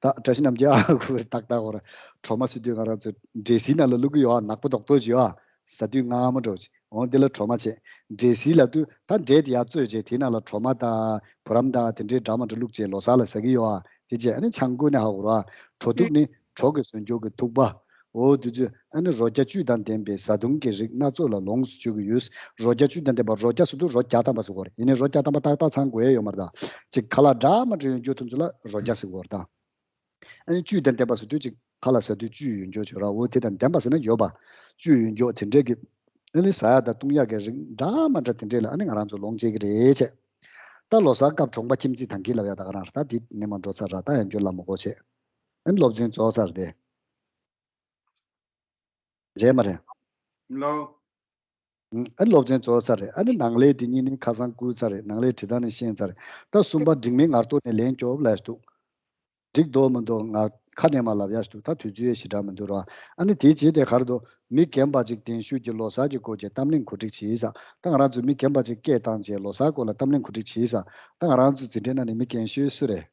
ད་བཀྲ་ཤིས་རྣམ་རྒྱལ་ཧ་གོ་རེད་ཏག་ཏག་གོ་ར། གྲོ་མ་ཟེར་དུས་ང་རང་ཚོ་འབྲས་སིལ་ནང་ལ་བླུག་གི་ཡོད་ཨ། ནག་པོ་རྡོག་རྡོག་ཅིག་ཡོད་ཨ། ཟ་དུས་མངར་མོ་འདྲ་བོ་ཅིག་འོ་འདི་ལ་གྲོ་མ་བྱས། འབྲས་སིལ་ལབ་དུས་ད་འབྲས་དེ་ཡར་བཙོས་བྱས་དེའི་ནང་ལ་གྲོ་མ་དང་བུ་རམ་དང་དེ་འདྲའི་འདྲ་མ་འདྲ་བླུགས་བྱས་ལོ་གསར་ལ་ཟ་གི་ཡོད་ཨ། དེ་བྱས་ཨ་ནི་ཆང་བསྐོལ་ནས་ཧ་གོ་ར། གྲོ་ཐུག་ནི་གྲོ་གི་ཟོན་སྐྱོར་གྱི་ཐུག་པ། འོ་དུས་ཚོད་ཨ་ནི་རོ་བརྒྱ་བཅུད་དང་ལྡན་པའི་བཟའ་བཏུང་གི་རིགས་སྣ་ཚོགས་ལ་ལོངས་སུ་སྤྱོད་ཀྱི་ཡོད། རོ་བརྒྱ་བཅུད་དང་ལྡན་པ་རོ་བརྒྱ་ཟེར་དུས་རོ་བརྒྱ་ཐམ་པ་ཟེར་གོ་རེད། ཡིན་ནའི་རོ་བརྒྱ་ཐམ་པ་ཏག་ཏག་ཚང་དགོས་ཡ་ཡོད་མ་རེད་ད། ཅིག་ཁ་ལག་འདྲ་མ་འདྲ་ཡོད་རྒྱུ་དེ་ཚོ་ལ་རོ་བརྒྱ་ཟེར་གོ་རེད་ད། ཨ་ནི་བཅུད་དང་ལྡན་པ་ཟེར་དུས་ཅིག་ཁ་ལག་ཟ་དུས་བཅུད་ཡོད་རྒྱུ་བྱོས་ར། འོ་དེ་དང་ལྡན་པ་ཟེར་ན་ཡོད་པ། བཅུད་ཡོད་རྒྱུ་དེ་འདྲས་ཀྱི་ཨ་ནི་ཟ་ཡ་དང་བཏུང་ཡ་གི་རིགས་འདྲ་མ་འདྲ་དེ་འདྲས་ལ་ཨ་ནི་ང་རང་ཚོ་ལོངས་སྤྱད་ཀྱི་རེད་བྱས། ད་ལོ་གསར་སྐབས་གྲོང་པ་ཁྱིམ་མཚེས་དང་གི་ལབ་ཡ་ད་ག་རང་རེད་ད། དེ་ནས་མ་འགྲོ་ཚར་ར། ད་ཡང་བསྐྱར་ལབ་མི་དགོས་བྱས། ཨ་ནི་སློབ་ཚན་རྫོགས་ཚར་ཏེ། རེད་མ་རེད། ལོ། ཨ་ནི་སློབ་ཚན་རྫོགས་ཚར་རེད། ཨ་ནི་ནང་ལས་དེ་གཉིས་ནི་ཁ་སང་བསྐུར་ཚར་རེད། ནང་ལས་བྲིས་སྟངས་ནི་ཤེས་ཚར་རེད། ད་གསུམ་པ་འགྲིག་མིན་ངར་ཐོག་ནས་ལན་སྐྱོབ་ལབ་ཡ་ཞིག་འདུག་འགྲིག་འདུག་མི་འདུག་ང་ཁ་ནས་མ་ལབ་ཡ་ཞིག་འདུག་ད་དུས་ཚོད་ཞེ་དྲག་མི་འདུག་ར། ཨ་ནི་དེའི་རྗེས་དེ་ག་རེ་འདུག་མི་རྒན་པ་ཅིག་གདན་ཞུས་ཀྱིས་ལོ་གསར་གྱི་སྐོར་གྱི་གཏམ་གླེང་གོ་སྒྲིག་བྱས་ས། ད་ང་རང་ཚོ་མི་རྒན་པ་ཅིག་སྐད་བཏང་རྗེས་ལོ་གསར་སྐོར་ལ་གཏམ་གླེང་གོ་སྒྲིག་བྱས་ས། ད་ང་རང་ཚོ་འཛིན་གྲྭའི་ནང་ནས་མི་རྒན་ཤོས་སུ་རེད།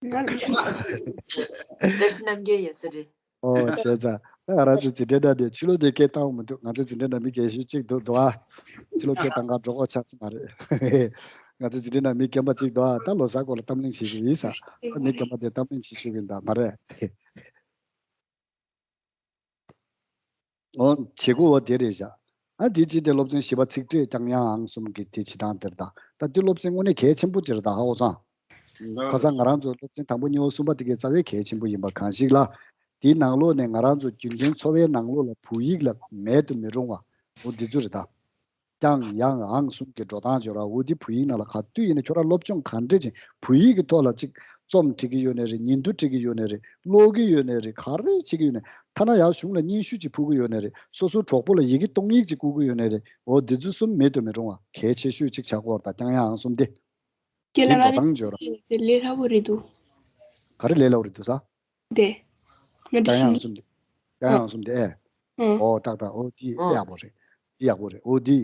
ང་ལ་བཀྲ་ཤིས་རྣམ་རྒྱལ་ཡིན་ས་རེད། ཨོ་བྱས་ཙང་ད་ང་རང་ཚོ་འཛིན་གྲྭའི་ནང་ནས་ཕྱི་ལོགས་ནས་སྐད་བཏང་བ་མི་འདུག་ང་ཚོ་འཛིན་གྲྭའི་ནང་མི་རྒན་ཤོས་གཅིག་འདུག་འདུག་ཨ། ཕྱི་ལོགས་སྐད་བཏང་ག་འགྲོ་གོ་ཆགས་ས་མ་རེད། ང་ཚོ་འཛིན་གྲྭའི་ནང་མི་རྒན་པ་གཅིག་འདུག་ཨ། ད་ལོ་གསར་སྐོར་ལ་གཏམ་གླེང་བྱེད་ཀྱི་ཡིན་ས། ད་མི་རྒན་པ་དེ་གཏམ་གླེང་བྱེད་ཤོག་གི་འདུག་མ་རེད། འོ་བྱེད་སྒོ་བ་དེ་རེད་བཞག་ཨ་དེ་ཅི་སྟེ་སློབ་ཚན་བཞི་པ་ཚིག་ཕྲད་ཀྱང་ཡང་ཨང་གསུམ་གྱི་དེ་བྱེད་སྟངས་དེར་ད་ད་དེ་སློབ་ཚན་དངོས་གནས་གལ་ཆེན་པོ་ཅིག་རེད་ད་ཧ་གོ་སོང་། ཁ་སང་ང་རང་ཚོ་སློབ་ཚན་དང་པོ་གཉིས་པ་གསུམ་པ་དེ་གའི་རྩ་བའི་གལ་ཆེན་པོ་ཡིན་པ་གང་ཞིག་ལ། དེའི་ནང་ལོགས་ནས་ང་རང་ཚོ་རྒྱུན་ལྡན་འཚོ་བའི་ནང་ལོགས་ལ་བོད་ཡིག་ལ་མེད་དུ་མི་རུང་བ་འོ་འདི་ཚོ་རེད་ད། ཀྱང་ཡང་ཨང་གསུམ་གྱི་འགྲོ་སྟངས་བརྗོད་ར་འོ་འདི་བོད་ཡིག་ནང་ལ་ག་དུས་ཡིན་ན་ཁྱོད་རང་སློབ་སྦྱོང་ག་འདྲས་ཅིག་བོད་ཡིག་གི་ཐོག་ལ་ཅིག་རྩོམ་འབྲི་གི་ཡོད་ནའི་རེད། ཉིན་ཐོ་འབྲི་གི་ཡོད་ནའི་རེད། ཀློག་གི་ཡོད་ནའི་རེད། ག་རེ་བྱེད་ཀྱི་ཡོད་ནའི་ཐ་ན་ཡང་གཞུང་ལ་སྙན་ཞུ་ཅིག་ཕུལ་གི་ཡོད་ནའི་རེད། སོ་སོའི་གྲོགས་པོ་ལ་ཡི་གེ་གཏོང་ཡིག་ཅིག་བསྐུར་གི་ཡོད་ནའི་རེད། འོ་འདི་ཚོ་གསུམ་མེད་དུ་མི་རུང་བ་གལ་ཆེ་ཤོས་ཅིག་ཆགས་ཀྱི་ཡོད་རེད་ད། ཀྱང་ཡང་ཨང་གསུམ་དེ། དེ་ལས་འགྲོ་སྟངས་བརྗོད་ར། དེ་ལས་སླ་པོ་རེད་འདུག་ག་རེ་ལས་སླ་པོ་རེད་འདུག་ས། དེ། ང་དེ་ཀྱང་ཡང་ཨང་གསུམ་དེ། ཀྱང་ཡང་ཨང་གསུམ་དེ་ཨེ། ཨང་། ཨོ་ཏག་ཏག་ཨོ་དེ་ཨང་། ཡག་པོ་རེད། དེ་ཡག་པོ་རེད། ཨོ་དེ་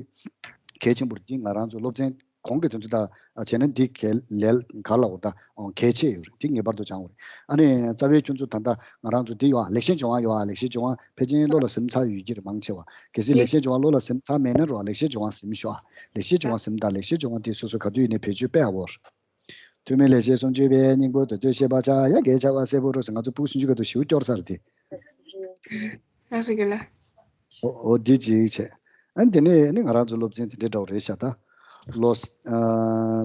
གལ་ཆེན་པོ་རེད། དེ་ང་རང་ཚོ་སློབ་ཚན་གོང་གི་དོན་ཚོ་ད་བྱས་ན་འདི་གལ་ལས་ག་ལ་འོ་ད་ཨང་གལ་ཆེ་ཡོད་རེད། དེ་ངེས་པར་དུ་སྦྱང་དགོས་རེད། ཨ་ནི་རྩ་བའི་ཁྱོད་ཚོ་ད་ལྟ་ང་རང་ཚོ་དེ་ཡོད་ཨ། ལེགས་བཤད་ལྗོན་དབང་ཡོད་ཨ། ལེགས་བཤད་ལྗོན་དབང་ཕལ་ཆེར་བློ་ལ་ཟིན་ཚར་ཡོད་ཀྱི་རེད་མང་ཆེ་བ། གལ་སྲིད་ལེགས་བཤད་ལྗོན་དབང་བློ་ལ་ཟིན་ཚར་མེད་ན་རོ་ཨ། ལེགས་བཤད་ལྗོན་དབང་ཟིན་ཤོག་ཨ། ལེགས་བཤད་ལྗོན་དབང་ཟིན་དང་ལེགས་བཤད་ལྗོན་དབང་དེ་སོ་སོ་ག་དུས་ཡིན་ནའི་བེད་སྤྱོད་དཔེ་ཡག་པོ་རེད། ཐོག་མའི་ལེགས་བཤད་སུམ་ཅུ་པའི་སྙིང་པོ་མདོ་སྟོད་བཤད་པ་ཆགས་ཡ་གེ་ཆགས་པ་གསལ་པོ་རོ་ཟེར། ང་ཚོ་ཕྲུ་གུ་ཆུང་ཆུང་སྐབས་དུ་ཞིའུ་སྐྱོར་ས་རེད་དེ། ལགས་སོ་རྒན་ལགས། འོ་འོ་འདི་ཅིག་བྱས། ཨ་ནི་དེ་ནས་ནི་ང་རང་ཚོ་སློབ་ཚན་དེ་འདྲའི་འདྲ་བོ་རེད་ཤག་ད། ལོ་ས་ཨ་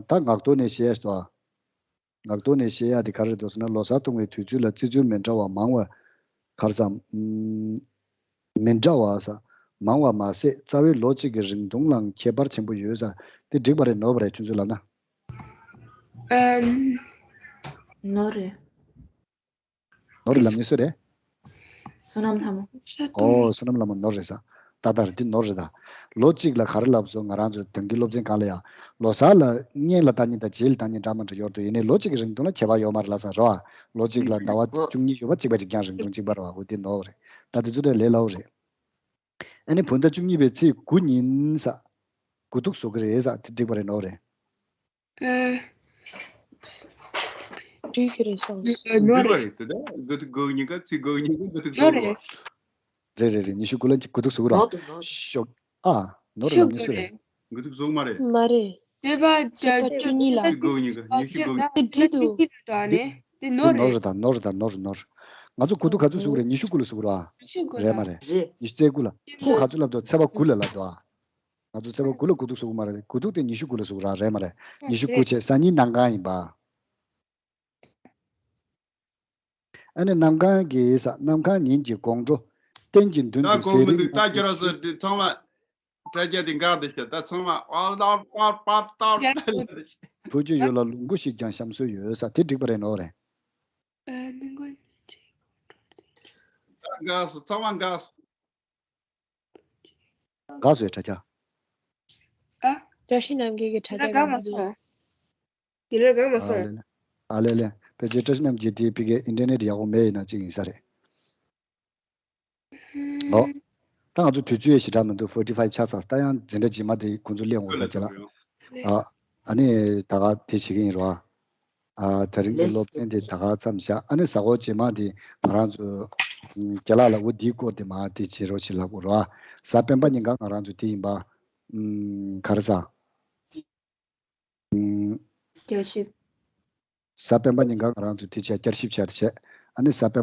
ད་ངག་ཐོག་ནས་བཤད་ཡ་ཞིག་འདུག་ཨ། ངག་ཐོག་ནས་བཤད་ཡ་དེ་ག་རེ་འདུག་ཟེར་ན། ལོ་གསར་གཏོང་བའི་དུས་ཚོད་ལ་བརྩི་ཚུལ་མི་འདྲ་བ་མང་བ་ག་རེ་ཟ། ཨམ། མི་འདྲ་བ་ཟ། མང་བ་མ་ཟད་རྩ་བའི་ལོ་གཅིག་གི་རིང་ཐུང་ལའང་ཁྱད་པར་ཆེན་པོ་ཡོད་ཟ། དེ་འགྲིག་པ་རེད་ནོར་བ་རེད་ཁྱོད་ཚོས་ལབ་ན། ཨ། ནོར་རེད། ནོར་རེད་ལབ་ནི་སུ་རེད། བསོད་ནམས་ལྷ་མོ། ཨོ་བསོད་ནམས་ལྷ་མོ་ནོར་རེད་ཟ། ཏག་ཏག་རེད་འདི་ནོར་རེད་ད། ལོ་གཅིག་ལ་ག་རེ་ལབ་སོང་ང་རང་ཚོ་དེང་གི་སློབ་ཚན་སྒང་ལ་ཡ། ལོ་གསར་ལ་སྔོན་ལ་བཏང་མཁན་དང་རྗེས་ལ་བཏང་མཁན་འདྲ་མི་འདྲ་ཡོད་རེད་དོ། ཡིན་ནའི་ལོ་གཅིག་གི་རིང་ཐུང་ལ་ཁྱད་པར་ཡོད་མ་རེད་ལབ་ས་རེད་བ། ལོ་གཅིག་ལ་ཟླ་བ་བཅུ་གཉིས་ཡོད་པ་གཅིག་པ་གཅིག་རྐྱང་རིང་ཐུང་གཅིག་པ་རེད་བ། འོ་འདི་ནོར་བ་རེད། ད་དེ་ཚོ་དེ་ལས་སླ་བོ་རེད། ཨ་ནི་བོད་ཟླ་བཅུ་གཉིས་པའི་ཚེས་དགུ་ཉིན་ས། དགུ་ཐུག་བཟོ་གི་རེད་ས། དེ་འགྲིག་པ་རེད་ནོར་བ་རེད། ཨ། འགྲིག་གི་རེད་ཤག་ནོར་འགྲིག་པ་རེད། རེད་དེ་ད་དགུ་ཐུག་དགུ་ཉིན་ག་ཚེས་དགུ་ཉིན་ག་དགུ་ཐུག་ནོར་བཟོ་རེད། རེད་རེད་རེད། ཉི་ཤུ་དགུ་ལ་དགུ་ཐུག་བཟོ་གི་རེད། ནོར་དུ་ནོར་དུ། ཤོག་ཨ། ནོར་རེད་ལ་ཉི་ཤུ་རེད། དགུ་ཐུག་བཟོ་གི་མ་རེད། མ་རེད། དེ་བ་ཚེས་པ་བཅུ་གཉིས་ལ། དགུ་ཉིན་ག་ཉི་ཤུ་དགུ། དེ་འགྲིག་འདུག་དེ་ནོར་རེད། རེད་ད་ནོར་རེད་ད་ནོར་རེད་ནོར་རེད་ནོར། ང་ཚོ་དགུ་ཐུག་ག་ཚོད་བཟོ་གི་རེད། ཉི་ཤུ་དགུ་ལ་བཟོ་གི་རེད་བ། ཉི་ཤུ་དགུ་རེད་མ་རེད། རེད། ཉི་ཤུ་རྩ་དགུ་ལ། ཕྲུ་གུ་ག་ཚོད་ལབ་འདུག་ཚེས་པ་དགུ་ལ་ལབ་འདུག་ང་ཚོ་ཚེས་པ་དགུ་ལ་དགུ་ཐུག་བཟོ་གི་མ་རེད། དགུ་ཐུག་དེ་ཉི་ཤུ་དགུ་ལ་བཟོ་གི་རེད་མ་རེད། ཉི་ཤུ་དགུ་བྱས་སང་ཉིན་གནམ་གང་ཡིན་པ། ཨ་ནི་གནམ་གང་གི་ས། གནམ་གང་ཉིན་གྱི་དགོང་དྲོ། སྟེང་གི་མདུན་ད་དུ་གོང་གཟས་མི་རིང་འདུག་ད་ཁྱེད་རང་ཚོ་ཚང་མ་དྲ་རྒྱ་དེ་འགག་བསྡད་ཤག་ད་ཚང་མ་ཨ་ལ་པ་པ་ཏ་ཏ། ཕོ་རྒྱུད་ཡོད་ལ་ལུང་སྐུ་ཞིག་ཀྱང་བཤམས་སྲོལ་ཡོད་ས། དེ་འགྲིག་པ་རེད་ནོར་བ་རེད། ཨ་ནི་མགོ་ཉིན་གྱི་དགོང་དྲོ། ད་འགག་སོང་ཚང་མ་འགག་སོང་། འགག་སོང་དྲ་རྒྱ། ཨ། བཀྲ་ཤིས་རྣམ་རྒྱལ་གྱི་དྲ་རྒྱ་འགག་མ་སོང་། དེ་ལས་འགག་མ་སོང་། ཨ་ལེ་ལེ། ཨ་ལེ་ལེ། ཕལ་ཆེར་བཀྲ་ཤིས་རྣམ་རྒྱལ་དེ་ཕ་གིའི་ཨིན་ཊར་ནེཊ་ཡག་པོ་མེད་ཡིན་ན་གཅིག་ཡིན་ས་རེད། ཨོ། ད་ང་ཚོ་དུས་ཚོད་ཞེ་དྲག་མི་འདུག་ཕོར་ཊི་ཕའིབ་ཆགས་ཚར། ད་ཡང་འཛིན་གྲྭ་རྗེས་མ་དེ་ཁོང་ཚོ་སླེབས་འོང་ད་རྒྱ་ལ། ཨ། ཨ་ནི་ད་ག་དེ་བྱེད་ཀྱི་ཡིན་རོ། ཨ། དེ་རིང་གི་ལེས་སློབ་ཚན་དེ་ད་ག་མཚམས་བཞག་ཨ་ནི་གཟའ་འཁོར་རྗེས་མ་དེ་ང་རང་ཚོ་རྒན་ལགས་ལ་འོ་འདིའི་སྐོར་དེ་མ་དེ་བྱེད་རོགས་བྱེད་ལབ་དགོས་རོ། གཟའ་སྤེན་པ་ཉིན་གང་ང་རང་ཚོ་དེ་ཡིན་པ། ཨུམ། ག་རེ་ཟ། ཨུམ། བརྒྱད་ཅུ། གཟའ་སྤེན་པ་ཉིན་གང་ང་རང་ཚོ་དེ་བྱས་བསྐྱར་ཞིབ་བྱས་བྱས། ཨ་ནི་གཟའ་སྤེན་པ།